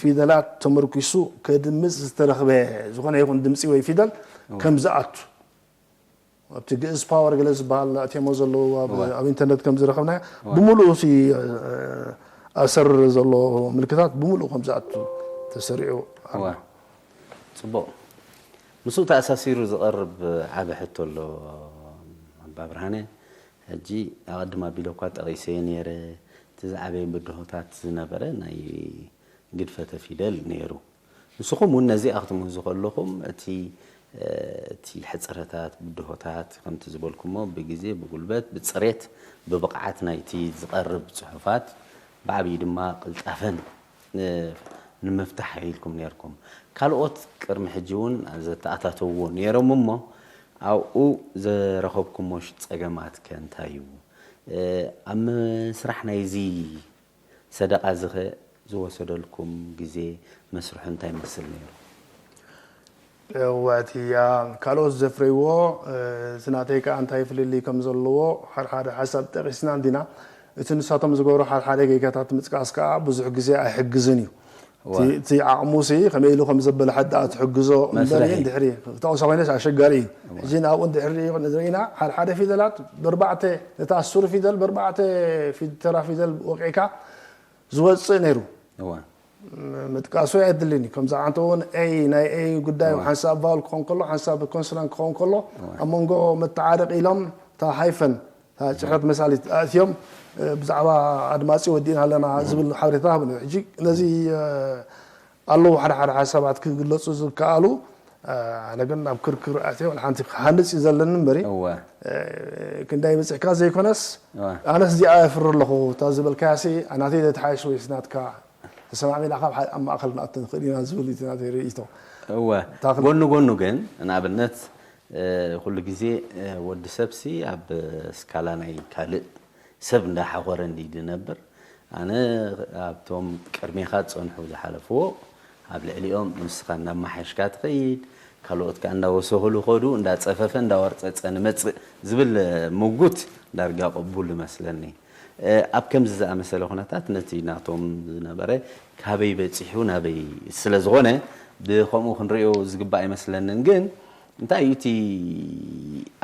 ፊደላት ተመርኪሱ ከድምፅ ዝተረኽበ ዝኾነ ይኹን ድምፂ ወይ ፊደል ከም ዝኣቱ ኣብቲ ግእዝ ፓወር ገለ ዝበሃል ኣእትዮሞ ዘለዉ ኣብ ኢንተርነት ከም ዝረኸብናዮ ብምሉኡ እቲ ኣሰር ዘሎ ምልክታት ብምሉኡ ከም ዝኣቱ ተሰሪዑ ኣሎ። ፅቡቕ። ምስኡ ተኣሳሲሩ ዝቐርብ ዓቢ ሕቶ ኣሎ ኣባ ብርሃነ። ሕጂ ኣቐድም ኣቢለ እኳ ጠቒሰዮ ነይረ፣ እቲ ዝዓበየ ብድሆታት ዝነበረ ናይ ግድፈተ ፊደል ነይሩ። ንስኹም እውን ነዚኣ ክትምህዙ ከለኹም እቲ እቲ ሕፅረታት፣ ብድሆታት ከምቲ ዝበልኩሞ ብግዜ፣ ብጉልበት፣ ብፅሬት፣ ብብቕዓት ናይቲ ዝቐርብ ፅሑፋት ብዓብዪ ድማ ቅልጣፈን ንምፍታሕ ኢልኩም ነይርኩም። ካልኦት ቅድሚ ሕጂ እውን ዘተኣታተውዎ ነይሮም እሞ ኣብኡ ዘረኸብኩሞ ጸገማት ከ እንታይ እዩ? ኣብ ምስራሕ ናይዚ ሰደቓ እዚ ኸ ዝወሰደልኩም ግዜ መስርሑ እንታይ ይመስል ነይሩ? እወ እቲ ካልኦት ዘፍረይዎ እቲ ናተይ ከዓ እንታይ ፍልልይ ከም ዘለዎ ሓደ ሓደ ሓሳብ ጠቒስና እንዲና። እቲ ንሳቶም ዝገብሮ ሓደ ሓደ ጌጋታት ምጥቃስ ከዓ ብዙሕ ግዜ ኣይሕግዝን እዩ። እቲ ዓቕሙሲ ከመይ ኢሉ ከም ዘበለ ሓዳ ትሕግዞ እምበር እንድሕሪ ተቕሳ ኮይነስ ኣሸጋሪ እዩ። ሕጂ ንኣብኡ እንድሕሪ ርኢና ሓደ ሓደ ፊደላት ብርባዕተ ነታ ኣስሩ ፊደል ብርባዕተ ተራ ፊደል ወቂዕካ ዝወፅእ ነይሩ። ምጥቃሱ ኣየድልን እዩ። ከምዚ ዓንተ እውን ኤይ ናይ ኤይ ጉዳይ ሓንሳብ ቫውል ክኸውን ከሎ ሓንሳብ ኮንሶናንት ክኸውን ከሎ ኣብ መንጎ መተዓረቂ ኢሎም እታ ሃይፈን እታ ጭሕረት መሳሊት ኣእትዮም ብዛዕባ ኣድማፂ ወዲእና ኣለና ዝብል ሓበሬታ ሃብኒ። ሕጂ ነዚ ኣለዉ ሓደ ሓደ ሓሳባት ክግለፁ ዝከኣሉ ኣነ ግን ናብ ክርክር ኣትዮ ሓንቲ ክሃንፅ እዩ ዘለኒ እምበሪ ክንዳይ በፂሕካ ዘይኮነስ ኣነስ እዚኣ የፍሪ ኣለኹ እታ ዝበልካያሲ ናተይ ዘተሓይሽ ወይስ ናትካ ተሰማሚና ካብ ኣብ ማእኸል ንኣቱ ንኽእል ኢና ዝብል እዩ ናተይ ርእይቶ። እወ ጎኑ ጎኑ ግን ንኣብነት ኩሉ ግዜ ወዲ ሰብሲ ኣብ ስካላ ናይ ካልእ ሰብ እንዳሓኾረ እንዲ ዝነብር ኣነ ኣብቶም ቅድሜኻ ዝፀንሑ ዝሓለፍዎ ኣብ ልዕሊኦም ንስኻ እናማሓየሽካ ትኸይድ ካልኦት ከዓ እንዳወሰኹሉ ኸዱ እንዳፀፈፈ እንዳወርፀፀ ንመፅእ ዝብል ምጉት ዳርጋ ቅቡል ይመስለኒ። ኣብ ከምዚ ዝኣመሰለ ኩነታት ነቲ ናቶም ዝነበረ ካበይ በፂሑ ናበይ ስለ ዝኾነ ብከምኡ ክንሪኦ ዝግባእ ኣይመስለንን። ግን እንታይ እዩ እቲ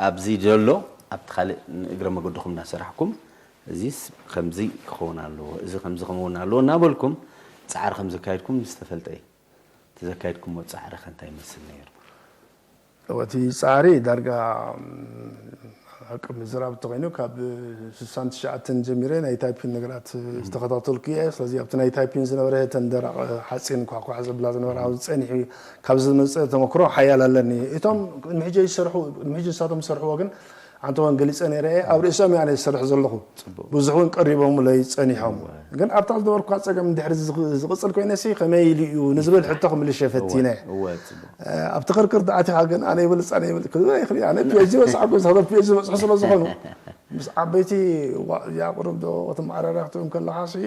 ኣብዚ ዘሎ ኣብቲ ካልእ ንእግረ መገድኹም እናሰራሕኩም እዚስ ከምዚ ክኸውን ኣለዎ፣ እዚ ከምዚ ክኸውን ኣለዎ እናበልኩም ፃዕሪ ከም ዘካየድኩም ዝተፈልጠ እዩ። እቲ ዘካየድኩሞ ፃዕሪ ከ እንታይ ይመስል ነይሩ? እቲ ፃዕሪ ዳርጋ ሓቂ ምዝራብ እንተኮይኑ ካብ ስሳን ትሽዓተን ጀሚረ ናይ ታይፒን ነገራት ዝተኸታተልኩ እየ። ስለዚ ኣብቲ ናይ ታይፒን ዝነበረ ተን ደራቕ ሓፂን ኳሕኳሕ ዘብላ ዝነበረ ኣብዚ ፀኒሑ ካብ ዝመፀ ተመክሮ ሓያል ኣለኒ። እቶም ቅድሚ ሕጂ ዝሰርሑ ቅድሚ ሕጂ ንሳቶም ዝሰርሕዎ ግን ኣንተ ወን ገሊፀ ነይረ እየ ኣብ ርእሶም እየ ኣነ ዝሰርሕ ዘለኹ። ብዙሕ እውን ቀሪቦምለይ ፀኒሖም። ግን ኣብታ ዝነበርኩዋ ፀገም እንድሕሪ ዝቕፅል ኮይነሲ ከመይ ኢሉ እዩ ንዝብል ሕቶ ክምልሽ እየ ፈቲነ። ኣብቲ ክርክር ዳኣቲኻ ግን ኣነ ይበልፅ ኣነ ይበልፅ ክብል ኣይኽእል ኣነ ፒኤችዲ በፃዕኩ ዝኸዶ ፒኤችዲ ዝበፅሑ ስለ ዝኾኑ ምስ ዓበይቲ እዚኣ ቁሩብ ዶ ክትመዓራርያ ክትብል ከለኻ ሲ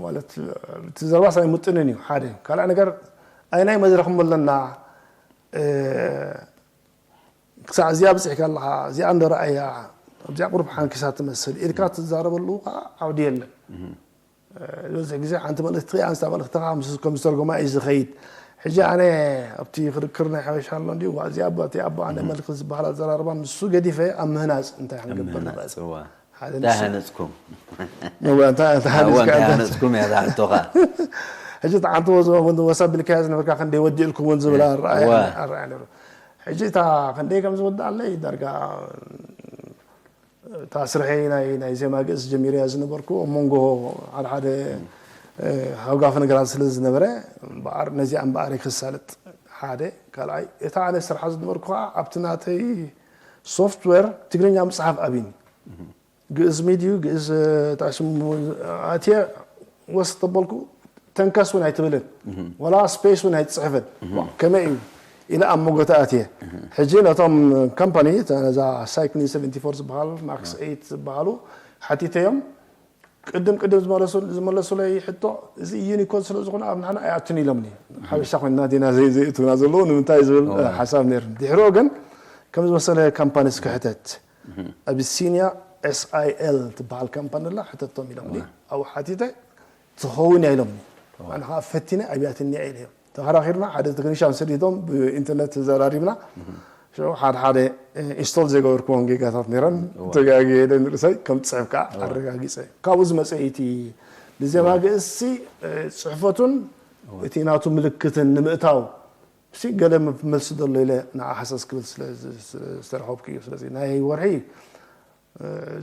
ማለት እቲ ዘረባስ ኣይምጥንን እዩ ሓደ ካልኣይ ነገር ኣይናይ መድረኽ ኣለና ክሳዕ እዚኣ ኣብፂሕካ ኣለኻ እዚኣ እንዶ ረኣያ ኣብዚኣ ቁሩብ ሓንኪሳ ትመስል ኢልካ ትዛረበሉ ከዓ ዓውዲ የለን። ዝበዝሕ ግዜ ሓንቲ መልእክቲ ኣንስታ መልእክትኻ ምስ ከም ዝተርጎማ እዩ ዝኸይድ። ሕጂ ኣነ ኣብቲ ክርክር ናይ ሓበሻ ኣሎ እንዲሁ እዚኣ ኣቦ እቲ ኣቦ ኣነ መልእክቲ ዝበሃል ኣዘራርባ ንሱ ገዲፈ ኣብ ምህናፅ እንታይ ክንገብር ንኽእል? እንታይ ሃነፅኩም? እንታይ ሃነፅካ እንታይ ሃነፅኩም እያ ዝሓቶኻ። ሕጂ ተዓንትዎ ወሳ ቢልካያ ዝነበርካ ክንደይ ወዲእልኩም እውን ዝብል ኣረኣያ ነይሩ። ሕጂ እታ ክንደይ ከም ዝወድኣለይ ዳርጋ እታ ስርሐይ ናይ ናይ ዜማ ግእዝ ጀሚረያ ዝነበርኩ ኣብ መንጎ ሓደ ሓደ ሃውጋፍ ነገራት ስለ ዝነበረ እምበኣር ነዚኣ እምበኣር ክሳለጥ ሓደ ካልኣይ እታ ኣነ ስርሓ ዝነበርኩ ከዓ ኣብቲ ናተይ ሶፍትዌር ትግርኛ ምፅሓፍ ኣብኒ ግእዝ ሚድዩ ግእዝ ጣሽሙ ኣትየ ወስ ተበልኩ ተንከስ እውን ኣይትብልን ዋላ ስፔስ እውን ኣይትፅሕፍን ከመይ እዩ ኢለ ኣብ መጎተ ኣትየ ሕጂ ነቶም ከምፓኒ ነዛ ሳይክኒ ሰቨንቲ ፎር ዝበሃል ማክስ ኤይት ዝበሃሉ ሓቲተዮም ቅድም ቅድም ዝመለሱለይ ሕቶ እዚ ዩኒኮድ ስለ ዝኾነ ኣብ ንሕና ኣይኣቱን ኢሎምኒ ሓበሻ ኮይንና ዲና ዘይእቱና ዘለዉ ንምንታይ ዝብል ሓሳብ ነይሩ ድሕሪኡ ግን ከም ዝመሰለ ካምፓኒ ስክሕተት ኣቢሲኒያ ኤስኣይኤል ትበሃል ካምፓኒ ኣላ ሕተቶም ኢሎምኒ ኣብኡ ሓቲተ ትኸውን እያ ኢሎምኒ ኣነ ከዓ ፈቲነ ኣብያትኒ ኢለ። ተኸራኺርና ሓደ ቴክኒሻን ሰዲዶም ብኢንተርነት ተዘራሪብና። ሽዑ ሓደ ሓደ ኢንስቶል ዘይገበርኩዎም ጌጋታት ነይረን። ተጋግየ ኢለ ንርእሰይ ከም ትፅሕፍ ከዓ ኣረጋጊፀ። ካብኡ ዝመፀ እዩ እቲ ንዜማ ግእዝሲ ጽሕፈቱን እቲ ናቱ ምልክትን ንምእታው ሲ ገለ መልሲ ዘሎ ኢለ ንዓ ሃሰስ ክብል ስለ ዝተረኸብኩ እዩ። ስለዚ ናይ ወርሒ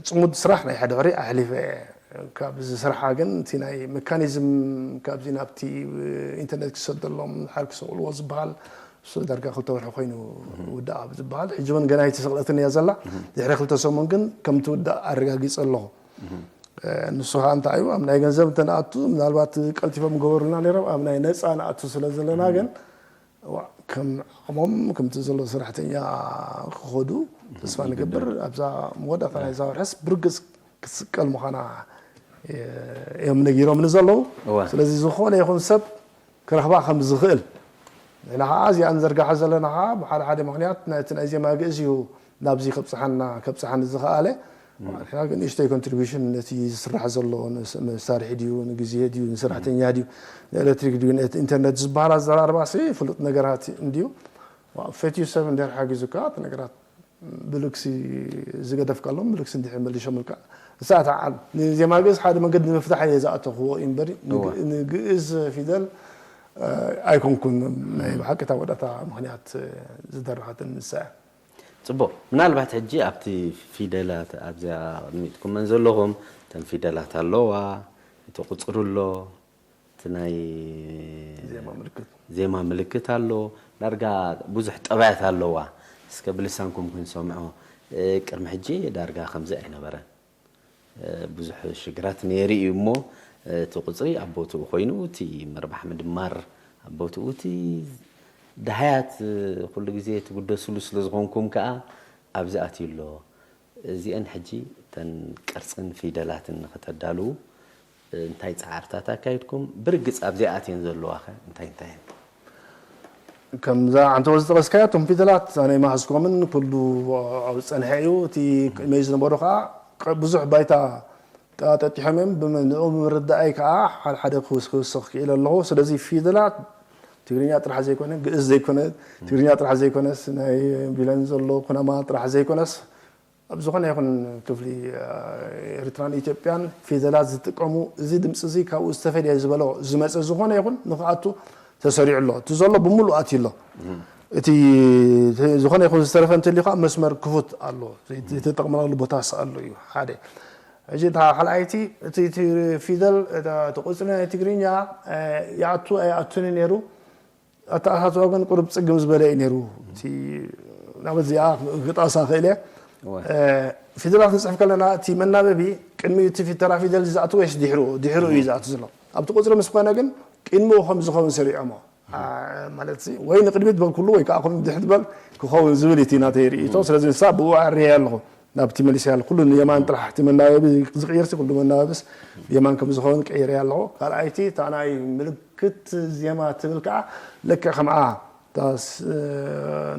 ጽሙድ ስራሕ ናይ ሓደ ወርሒ ኣሕሊፈ እየ። ካብዚ ስራሓ ግን እቲ ናይ ሜካኒዝም ካብዚ ናብቲ ኢንተርኔት ክሰደሎም ሓር ክሰቕልዎ ዝበሃል እሱ ዳርጋ ክልተ ወርሒ ኮይኑ ውዳእ ኣብ ዝበሃል ሕጂ እውን ገና ኣይተሰቕለትን እያ ዘላ። ድሕሪ ክልተ ሰሙን ግን ከም ትውዳእ ኣረጋጊጸ ኣለኹ። ንሱ ከዓ እንታይ እዩ ኣብ ናይ ገንዘብ እንተንኣቱ ምናልባት ቀልጢፎም ገበሩልና ነይሮም ኣብ ናይ ነፃ ንኣቱ ስለ ዘለና ግን ከም ዓቕሞም ከምቲ ዘሎ ሰራሕተኛ ክኸዱ ተስፋ ንገብር። ኣብዛ መወዳእታ ናይዛ ወርሕስ ብርግፅ ክትስቀል ምዃና እዮም ነጊሮምኒ ዘለዉ። ስለዚ ዝኾነ ይኹን ሰብ ክረኽባ ከም ዝኽእል ንሕና ከዓ እዚኣ ንዘርጋሓ ዘለና ከዓ ብሓደ ሓደ ምኽንያት ናይቲ ናይ ዜማ ግእዝ እዩ ናብዚ ከብፅሓና ከብፅሓኒ ዝኸኣለ። ንሕና ግን ንእሽተይ ኮንትሪቢሽን ነቲ ዝስራሕ ዘሎ መሳርሒ ድዩ ንግዜ ድዩ ንሰራሕተኛ ድዩ ንኤሌክትሪክ ድዩ ነቲ ኢንተርኔት ዝበሃል ኣዘራርባሲ ፍሉጥ ነገራት እንድዩ። ፈትዩ ሰብ እንድሕር ሓጊዙካ እቲ ነገራት ብልግሲ ዝገደፍካሎም ብልግሲ እንድሕር መሊሾምልካ እሳ እታ ዓል ንዜማ ግእዝ ሓደ መንገዲ ንምፍታሕ እየ ዝኣተኽዎ እዩ እምበር ንግእዝ ፊደል ኣይኮንኩን ናይ ብሓቂ እታ ወዳእታ ምኽንያት ዝደረኸትን ንሳ እያ። ፅቡቕ ምናልባት ሕጂ ኣብቲ ፊደላት ኣብዚኣ ኣቐሚጥኩመን ዘለኹም እተን ፊደላት ኣለዋ እቲ ቁፅሪ ኣሎ እቲ ናይ ዜማ ምልክት ኣሎ ዳርጋ ብዙሕ ጠባያት ኣለዋ እስከ ብልሳንኩም ክንሰምዖ ቅድሚ ሕጂ ዳርጋ ከምዚ ኣይነበረን ብዙሕ ሽግራት ነይሩ እዩ እሞ እቲ ቁፅሪ ኣብ ቦትኡ ኮይኑ እቲ ምርባሕ ምድማር ኣብ ቦትኡ እቲ ድሃያት ኩሉ ግዜ ትጉደስሉ ስለ ዝኾንኩም ከዓ ኣብዚ ኣትዩ ኣሎ እዚአን ሕጂ እተን ቅርፅን ፊደላትን ንክተዳልዉ እንታይ ፃዕርታት ኣካይድኩም ብርግፅ ኣብዚኣ ኣትየን ዘለዋ ከ እንታይ እንታይ እየን ከምዛ ዓንተወ ዝጠቐስካዮ እቶም ፊደላት ኣነ ይመሃዝኮምን ኩሉ ኣብ ዝፀንሐ እዩ እቲ ቅድመይ ዝነበሩ ከዓ ብዙሕ ባይታ ጠጢሖም እዮም ንኡ ብምርዳኣይ ከዓ ሓደ ሓደ ክውስኽ ክኢለ ኣለኹ ስለዚ ፊደላት ትግርኛ ጥራሕ ዘይኮነ ግእዝ ዘይኮነ ትግርኛ ጥራሕ ዘይኮነስ ናይ ቢለን ዘሎ ኩናማ ጥራሕ ዘይኮነስ ኣብ ዝኾነ ይኹን ክፍሊ ኤርትራን ኢትዮጵያን ፊደላት ዝጥቀሙ እዚ ድምፂ እዚ ካብኡ ዝተፈልየ ዝበሎ ዝመፀ ዝኾነ ይኹን ንክኣቱ ተሰሪዑ ኣሎ እቲ ዘሎ ብምሉእ ኣትዩ ኣሎ እቲ ዝኾነ ይኹን ዝተረፈ እንተልዩ ከዓ መስመር ክፉት ኣሎ ዘይተጠቕመናሉ ቦታስ ኣሎ እዩ ሓደ ሕጂ እታ ካልኣይቲ እቲ ፊደል እቲ ቁፅሪ ናይ ትግርኛ ይኣቱ ኣይኣቱን ነይሩ ኣተኣታትዋ ግን ቁሩብ ፅግም ዝበለ እዩ ነይሩ ናበዚኣ ክጣሳ ክእል እየ ፊደላት ክንፅሕፍ ከለና እቲ መናበቢ ቅድሚ እቲ ተራ ፊደል ዝኣቱ ወይስ ድሕሩ ድሕሩ እዩ ዝኣቱ ዘሎ ኣብቲ ቁፅሪ ምስ ኮነ ግን ቅድሚኡ ከም ዝኸውን ሰሪዖሞ ማለት ወይ ንቅድሚት በልኩሉ ወይ ከዓ ከም ድሕት በል ክኸውን ዝብል እቲ ናተይ ርእቶ ስለዚ ንሳ ብኡ ኣርየ ኣለኹ ናብቲ መሊሰያ ኩሉ ንየማን ጥራሕ እቲ መናበቢ ዝቕይርሲ ኩሉ መናበብስ ብየማን ከም ዝኸውን ቀይረያ ኣለኹ ካልኣይቲ እታ ናይ ምልክት ዜማ ትብል ከዓ ልክዕ ከምዓ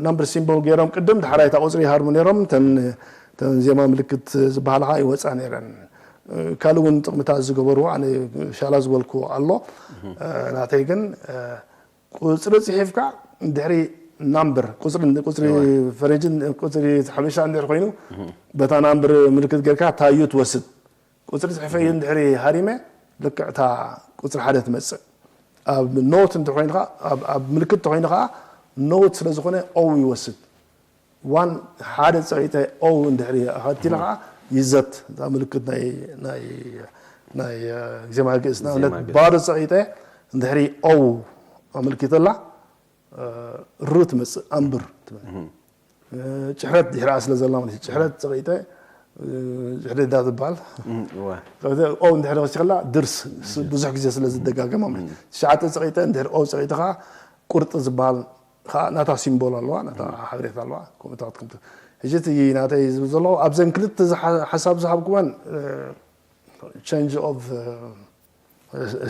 number symbol ገይሮም ቅድም ዳሕራይ እታ ቁፅሪ ይሃርሙ ነይሮም እተን ዜማ ምልክት ዝበሃላ ከዓ ይወፃ ነይረን ካልእ እውን ጥቕምታት ዝገበርዎ ኣነ ሻላ ዝበልክዎ ኣሎ ናተይ ግን ቁፅሪ ፅሒፍካ ድሕሪ ናምበር ቁፅሪ ቁፅሪ ፈረንጅን ቁፅሪ ሓበሻ እንድሕር ኮይኑ በታ ናምበር ምልክት ጌርካ ታዩ ትወስድ ቁፅሪ ፅሕፈ እዩ እንድሕሪ ሃሪመ ልክዕ እታ ቁፅሪ ሓደ ትመፅእ ኣብ ኖት እንተ ኮይንካ ኣብ ምልክት ተኮይኑ ከዓ ኖት ስለ ዝኾነ ኦው ይወስድ ዋን ሓደ ፀቂጠ ኦው እንድሕሪ ኣኸቲለ ከዓ ይዘት እዛ ምልክት ናይ ናይ ናይ ዜማ ግእዝ ንኣብነት ባዶ ፀቂጠ እንድሕሪ ኦው ኣመልኪተላ ሩ ትመፅእ ኣንብር ትብል ጭሕረት ድሕሪኣ ስለ ዘላ ማለት ጭሕረት ፀቂጠ ጭሕረት ዳ ትበሃል ኦ እንድሕሪ ወሲኽላ ድርስ ብዙሕ ግዜ ስለ ዝደጋገማ ማለት ትሽዓተ ፀቂጠ እንድሕሪ ኦ ፀቂጥኻ ቁርጢ ዝበሃል ከዓ ናታ ሲምቦል ኣለዋ ናታ ሓበሬታ ኣለዋ ከምኡታት ከምቲ ሕጂ እቲ ናተይ ዝብል ዘለኹ ኣብዘን ክልተ ሓሳብ ዝሃብኩወን change of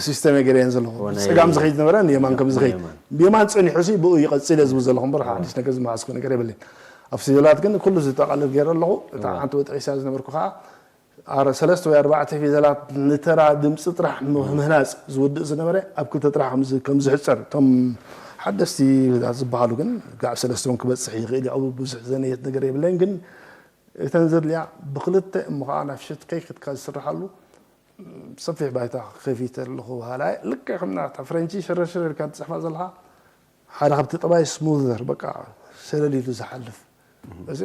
system ገይረየን ዘለኹ ፀጋም ዝኸይድ ነበረ ንየማን ከም ዝኸይድ ብየማን ፀኒሑ ሲ ብኡ ይቐፅል እየ ዝብል ዘለኹ እምበር ሓድሽ ነገር ዝመሃዝኩ ነገር የብለይ ኣብ ፊደላት ግን ኩሉ ዝጠቓልል ገይረ ኣለኹ እታ ሓንቲ ወጠቂሳ ዝነበርኩ ከዓ ኣረ ሰለስተ ወይ ኣርባዕተ ፊደላት ንተራ ድምፂ ጥራሕ ምህናፅ ዝውድእ ዝነበረ ኣብ ክልተ ጥራሕ ከም ዝ- ከም ዝሕፀር፣ እቶም ሓደስቲ ፊደላት ዝበሃሉ ግን ጋዕ ሰለስተ እውን ክበፅሕ ይኽእል እዩ። ኣብኡ ብዙሕ ዘነየት ነገር የብለይን። ግን እተን ዘድልያ ብክልተ እሞ ከዓ ናብ ሸትከይ ክትካ ዝስርሓሉ ሰፊሕ ባይታ ከፊተ ኣለኹ በሃላይ። ልክዕ ከም ናታ ፍረንቺ ሸረሸረ ኢልካ ትፅሕፋ ዘለኻ ሓደ ካብቲ ጠባይ ስሙዘር፣ በቃ ሰለል ኢሉ ዝሓልፍ። እዚ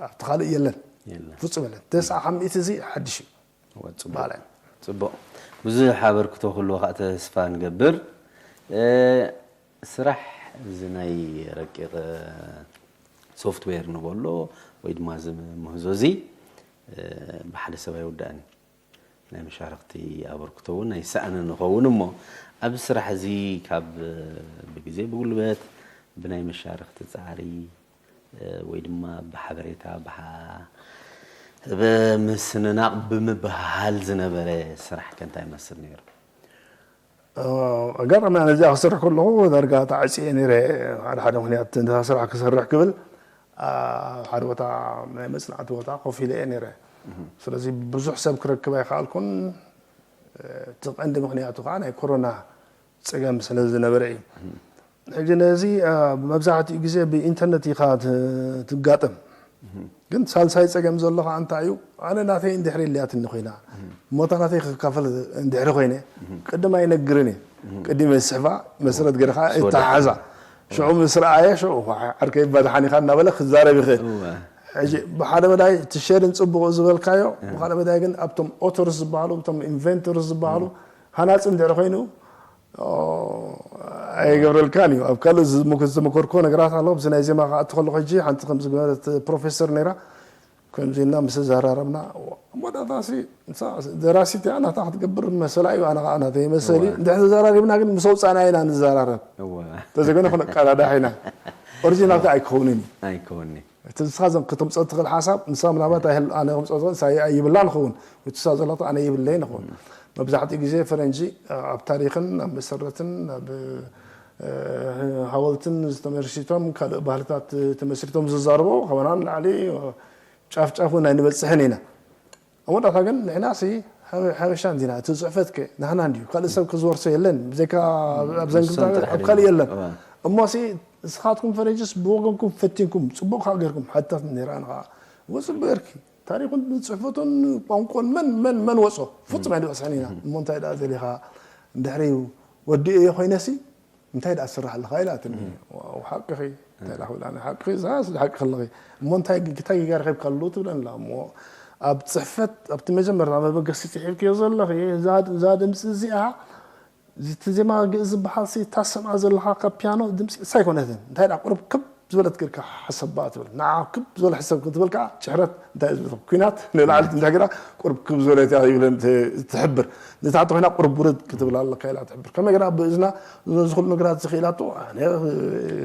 ኣብቲ ካልእ የለን። የለን። ፍጹም የለን። ተስዓ ካብ ሚእቲ እዚ ሓድሽ እዩ። እወ፣ ጽቡቕ። ባላይ። ጽቡቕ። ብዙሕ ኣበርክቶ ክህልዎ ከዓ ተስፋ ንገብር። እ፣ ስራሕ እዚ ናይ ረቂቕ ሶፍትዌር ንበሎ ወይ ድማ እዚ ምህዞ እዚ፣ እ፣ ብሓደ ሰብ ኣይውዳእን እዩ። ናይ መሻርኽቲ ኣበርክቶ እውን ኣይሰኣንን ይኸውን እሞ፣ ኣብዚ ስራሕ እዚ ካብ ብግዜ ብጉልበት ብናይ መሻርኽቲ ጻዕሪ፣ እ፣ ወይ ድማ ብሓበሬታ ብሓ-፣ ብምስንናቕ ብምብህሃል ዝነበረ ስራሕ ከ እንታይ ይመስል ነይሩ? እ፣ ኣጋጣሚ ኣነ እዚኣ ክሰርሕ ከለኹ ዳርጋ ተዓጽየ ነይረ። ሓደ ሓደ ምኽንያት ነታ ስራሕ ክሰርሕ ክብል ኣብ ሓደ ቦታ ናይ መጽናዕቲ ቦታ ኮፍ ኢለ እየ ነይረ። ስለዚ ብዙሕ ሰብ ክረክብ ኣይከኣልኩን። እቲ ቀንዲ ምኽንያቱ ከዓ ናይ ኮሮና ጸገም ስለ ዝነበረ እዩ። ሕጂ ነዚ፣ እ፣ መብዛሕትኡ ግዜ ብኢንተርነት ኢኻ ት-፣ ትጋጠም። ግን ሳልሳይ ጸገም ዘሎ ከዓ እንታይ እዩ? ኣነ ናተይ እንድሕሪ ኢልያትኒ ኮይና፣ እሞ እታ ናተይ ክካፈል እንድሕሪ ኮይነ፣ ቅድም ኣይነግርን እየ። ቅድም ስሕፋ መሰረት ገይርካ ምስ ወዳእካ። እተሓሓዛ። ሽዑ ምስ ረኣየ፣ ሽዑ ዓርከይ ባድሓን ኢኻ እናበለ ክዛረብ ይኽእል። እወ። ሕጂ ብሓደ መዳይ እቲ ሸርን ጽቡቕ ዝበልካዮ፣ ብኻልእ መዳይ ግን ኣብቶም ኦተርስ ዝበሃሉ፣ እቶም ኢንቨንተርስ ዝበሃሉ፣ ሃናጺ እንድሕሪ ኮይኑ፣ ኦ፣ ኣይገብረልካን እዩ። ኣብ ካልእ ዝመኮ-፣ ዝተመኮርኮ ነገራት ኣሎ። ኣብዚ ናይ ዜማ ክኣቱ ከለኹ ሕጂ ሓንቲ ከም ዝገበረት ፕሮፌሰር ነይራ። ከምዚ ኢልና ምስ ተዘራረብና፣ እሞ ዳታሲ ንሳ ደራሲት እያ፣ ናታ ክትገብር መሰላ እዩ፣ ኣነ ከዓ ናተይ መሰል እዩ። እወ። እንድሕር ተዘራሪብና ግን ምስ ኣውፃእና ኢና ንዘራረብ። እወ። እንተዘይኮይኑ ክነቀዳዳሕ ኢና። ኦሪጂናል ከዓ ኣይከውንን እዩ። ኣይከውንን እዩ። እቲ ንስኻ ዘም-፣ ከተምፅኦ ትኽእል ሓሳብ፣ ንሳ ምናልባት ኣይህል-፣ ኣነ ከምፅኦ ትኽእል፣ ንሳ ኣይብላን ይኸውን። ወይ ትሳ ዘላቶ ኣነ ይብለይን ይኸውን። መብዛሕትኡ ግዜ ፈረንጂ ኣብ ታሪኽን ኣብ መሰረትን ኣብ፣ እ፣ ሃወልትን ዝተመርሲቶም ካልእ ባህልታት ተመስሪቶም ዝዛረቡ፣ ካባና ንላዕሊ ጫፍ ጫፍ እውን ኣይንበፅሕን ኢና። ኣብ መወዳእታ ግን ንሕና ሲ ሓበ-፣ ሓበሻ እንዲና፣ እቲ ፅሕፈት ከ ናህና እንድዩ፣ ካልእ ሰብ ክዝወርሶ የለን፣ ብዘይካ ኣብ ዘንግልታ ንሶም ጥራሕ ኣብ ካልእ ድዮም? የለን። እዋ። እሞ ሲ ንስኻትኩም ፈረንጅስ ብወገንኩም ፈቲንኩም፣ ፅቡቕ ከዓ ገይርኩም ሓታት ነይራን ከዓ። እሞ ፅቡቕ ገይርኪ፣ ታሪኹን ፅሕፈቱን ቋንቋን መን፣ መን፣ መን ወፆ? ፍፁም ኣይንበፅሕን ኢና። እሞ እንታይ ደኣ ዘሊኻ እንድሕሪ ወዲኤዮ ኮይነሲ፣ እንታይ ደኣ ትስራሕ ኣለኻ ኢላትኒ። ዋው፣ ሓቅኺ። እንታይ ደኣ ክብል ኣነ፣ ሓቅኺ፣ እዛ ስለ ሓቂ ከለኺ። እሞ እንታይ፣ እንታይ ጌጋ ረኺብካሉ ትብለኒ ኣላ። እሞ ኣብ ጽሕፈት፣ ኣብቲ መጀመርታ መበገሲ ጽሒፍክዮ ዘለኺ፣ እዛ፣ እዛ ድምጺ እዚኣ፣ እዚ እቲ ዜማ ግእዝ ዝበሃል ሲ፣ እታ ትሰምዓ ዘለኻ ካብ ፒያኖ ድምጺ ንሳ ኣይኮነትን። እንታይ ደኣ ቁሩብ ክብ ዝበለት ጌርካ ሓሰባ ትብል። ንዓ ክብ ዝበለ ሕሰብ ክትብል ከኣ ጭሕረት እንታይ እዩ ዝብል? ኲናት ንላዕሊ እንድሕር ጌራ ቁሩብ ክብ ዝበለት እያ ይብለን ት-፣ ትሕብር። ንታሕቲ ኮይና ቁሩብ ውርድ ክትብል ኣለካ ኢላ ትሕብር። ከመይ ጌራ ብእዝና ነዚ ኩሉ ነገራት ዝኽኢላቶ ኣነ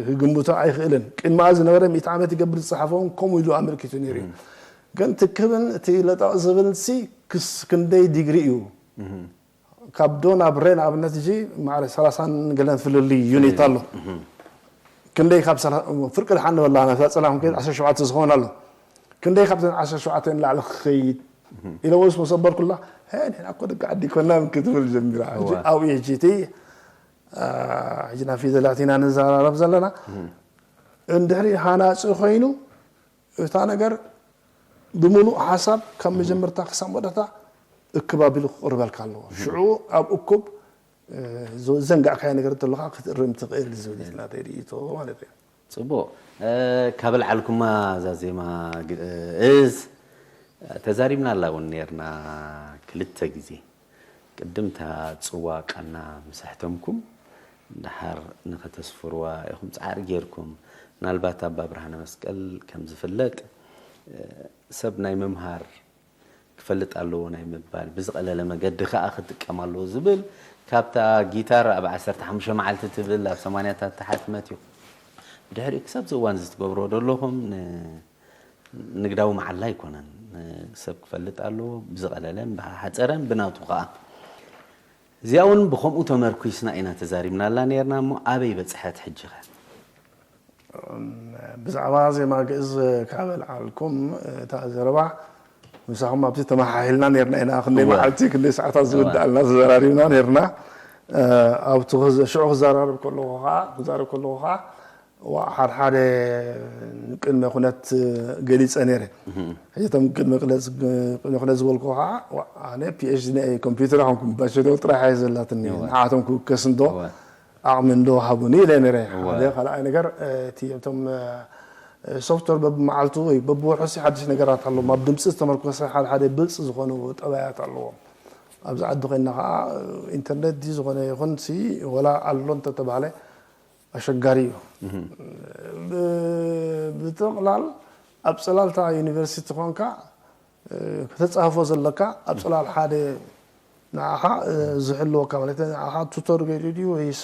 ክግምቶ ኣይኽእልን። ቅድሚኣ ዝነበረ ሚእቲ ዓመት ይገብር ዝጸሓፈ እውን ከምኡ ኢሉ ኣመልኪቱ ነይሩ እዩ። ግን እቲ ክብን እቲ ለጠቕ ዝብል ሲ ክስ-፣ ክንደይ ዲግሪ እዩ? ካብ ዶ ናብ ሬ ንኣብነት፣ እዚ ማዕረ ሰላሳን ገለን ፍልልይ ዩኒት ኣሎ። ክንደይ ካብ ሰላ-፣ ፍርቂ ደሓን ንበላ፣ ነታ ጸላም ከይድ ዓሰርተ ሸውዓተ ዝኸውን ኣሎ። ክንደይ ካብተን ዓሰርተ ሸውዓተ ንላዕሊ ክኸይድ ኢለ ወስ መሰበርኩላ፣ "ሄ፣ ንሕና እኮ ደቂ ዓዲ ኮና" ክትብል ጀሚራ። ሕጂ እዋ። ኣብኡ እዩ ሕጂ እቲ፣ አ፣ ሕጂ ናብ ፊደላት ኢና ንዘራረብ ዘለና። እንድሕሪ ሃናጺ ኮይኑ፣ እታ ነገር ብምሉእ ሓሳብ ካብ መጀመርታ ክሳብ መወዳእታ እክብ ኣቢሉ ክቕርበልካ ኣለዎ። ሽዑ ኣብ እኩብ፣ እ፣ ዞ-፣ ዘንጋዕካዮ ነገር እንተሎ ከዓ ክትእርም ትኽእል ዝብል እዩ ናተይ ርእይቶ ማለት እዩ። ጽቡቕ። እ፣ ካብ ኣልዓልኩማ እዛ ዜማ ግእዝ ተዛሪብናላ እውን ነርና ክልተ ግዜ። ቅድም እታ ጽዋ ቃና ምስ ኣሕተምኩም፣ ደሓር ንኸተስፍርዋ ኢኹም ጻዕሪ ጌርኩም። ምናልባት ኣባ ብርሃነ መስቀል ከም ዝፍለጥ፣ እ፣ ሰብ ናይ ምምሃር ክፈልጥ ኣለዎ ናይ ምባል፣ ብዝቐለለ መገዲ ከኣ ክጥቀም ኣለዎ ዝብል፣ ካብታ ጊታር ኣብ ዓሰርተ ሓሙሽተ መዓልቲ ትብል ኣብ ሰማንያታት ተሓትመት እዩ። ብድሕሪኡ ክሳብ እዚ እዋን እዚ ትገብርዎ ዘለኹም ን-፣ ንግዳዊ መዓላ ኣይኮነን። ሰብ ክፈልጥ ኣለዎ፣ ብዝቐለለን ብሓጸረን ብናቱ ከኣ። እዚኣ እውን ብኸምኡ ተመርኲስና ኢና ተዛሪብናላ ነይርና እሞ፣ ኣበይ በጽሐት ሕጂ ኸ? እም፣ ብዛዕባ ዜማ ግእዝ ካብ ኣልዓልኩም፣ እታ ዘረባ ምሳኹም ኣብዚ ተመሓሒልና ነርና ኢና፣ ክንደይ እወ። መዓልቲ ክንደይ ሰዓታት እወ። ዝውዳእልና ተዘራሪብና ነርና። ኣብቲ ሽዑ ክዘራረብ ከለኹ ከዓ ክዛረብ ከለኹ ከዓ ሓደ ሓደ ቅድመ ኩነት ገሊፀ ነይረ። ሕጂ እቶም ቅድመ ኩነት ዝበልኩ ከዓ ኣነ ፒኤችዲ ናይ ኮምፒውተር ኣይኮንኩን፣ ባችለር ጥራሕ እየ ዘላትኒ። ንዓቶም ክውከስ እንዶ ዓቕሚ እንዶ ሃቡኒ ኢለ ነይረ። ሓደ ካልኣይ ነገር እቲ እቶም ሶፍትወር በብመዓልቱ ወይ በብወርሑ ሓድሽ ነገራት ኣለዎም። ኣብ ድምፂ ዝተመርኮሰ ሓደ ሓደ ብልፂ ዝኾኑ ጠባያት ኣለዎም። ኣብዚ ዓዲ ኮይና ከዓ ኢንተርኔት ድዩ ዝኾነ ይኹን ሲ ወላ ኣሎ እንተተባሃለ ኣሸጋሪ እዩ። ብጥቕላል ኣብ ፀላልታ ዩኒቨርሲቲ ኮንካ ከተፃህፎ ዘለካ ኣብ ፅላል ሓደ ንዓኻ ዝሕልወካ ማለት ንዓኻ ቱቶር ገይሩ ድዩ ወይስ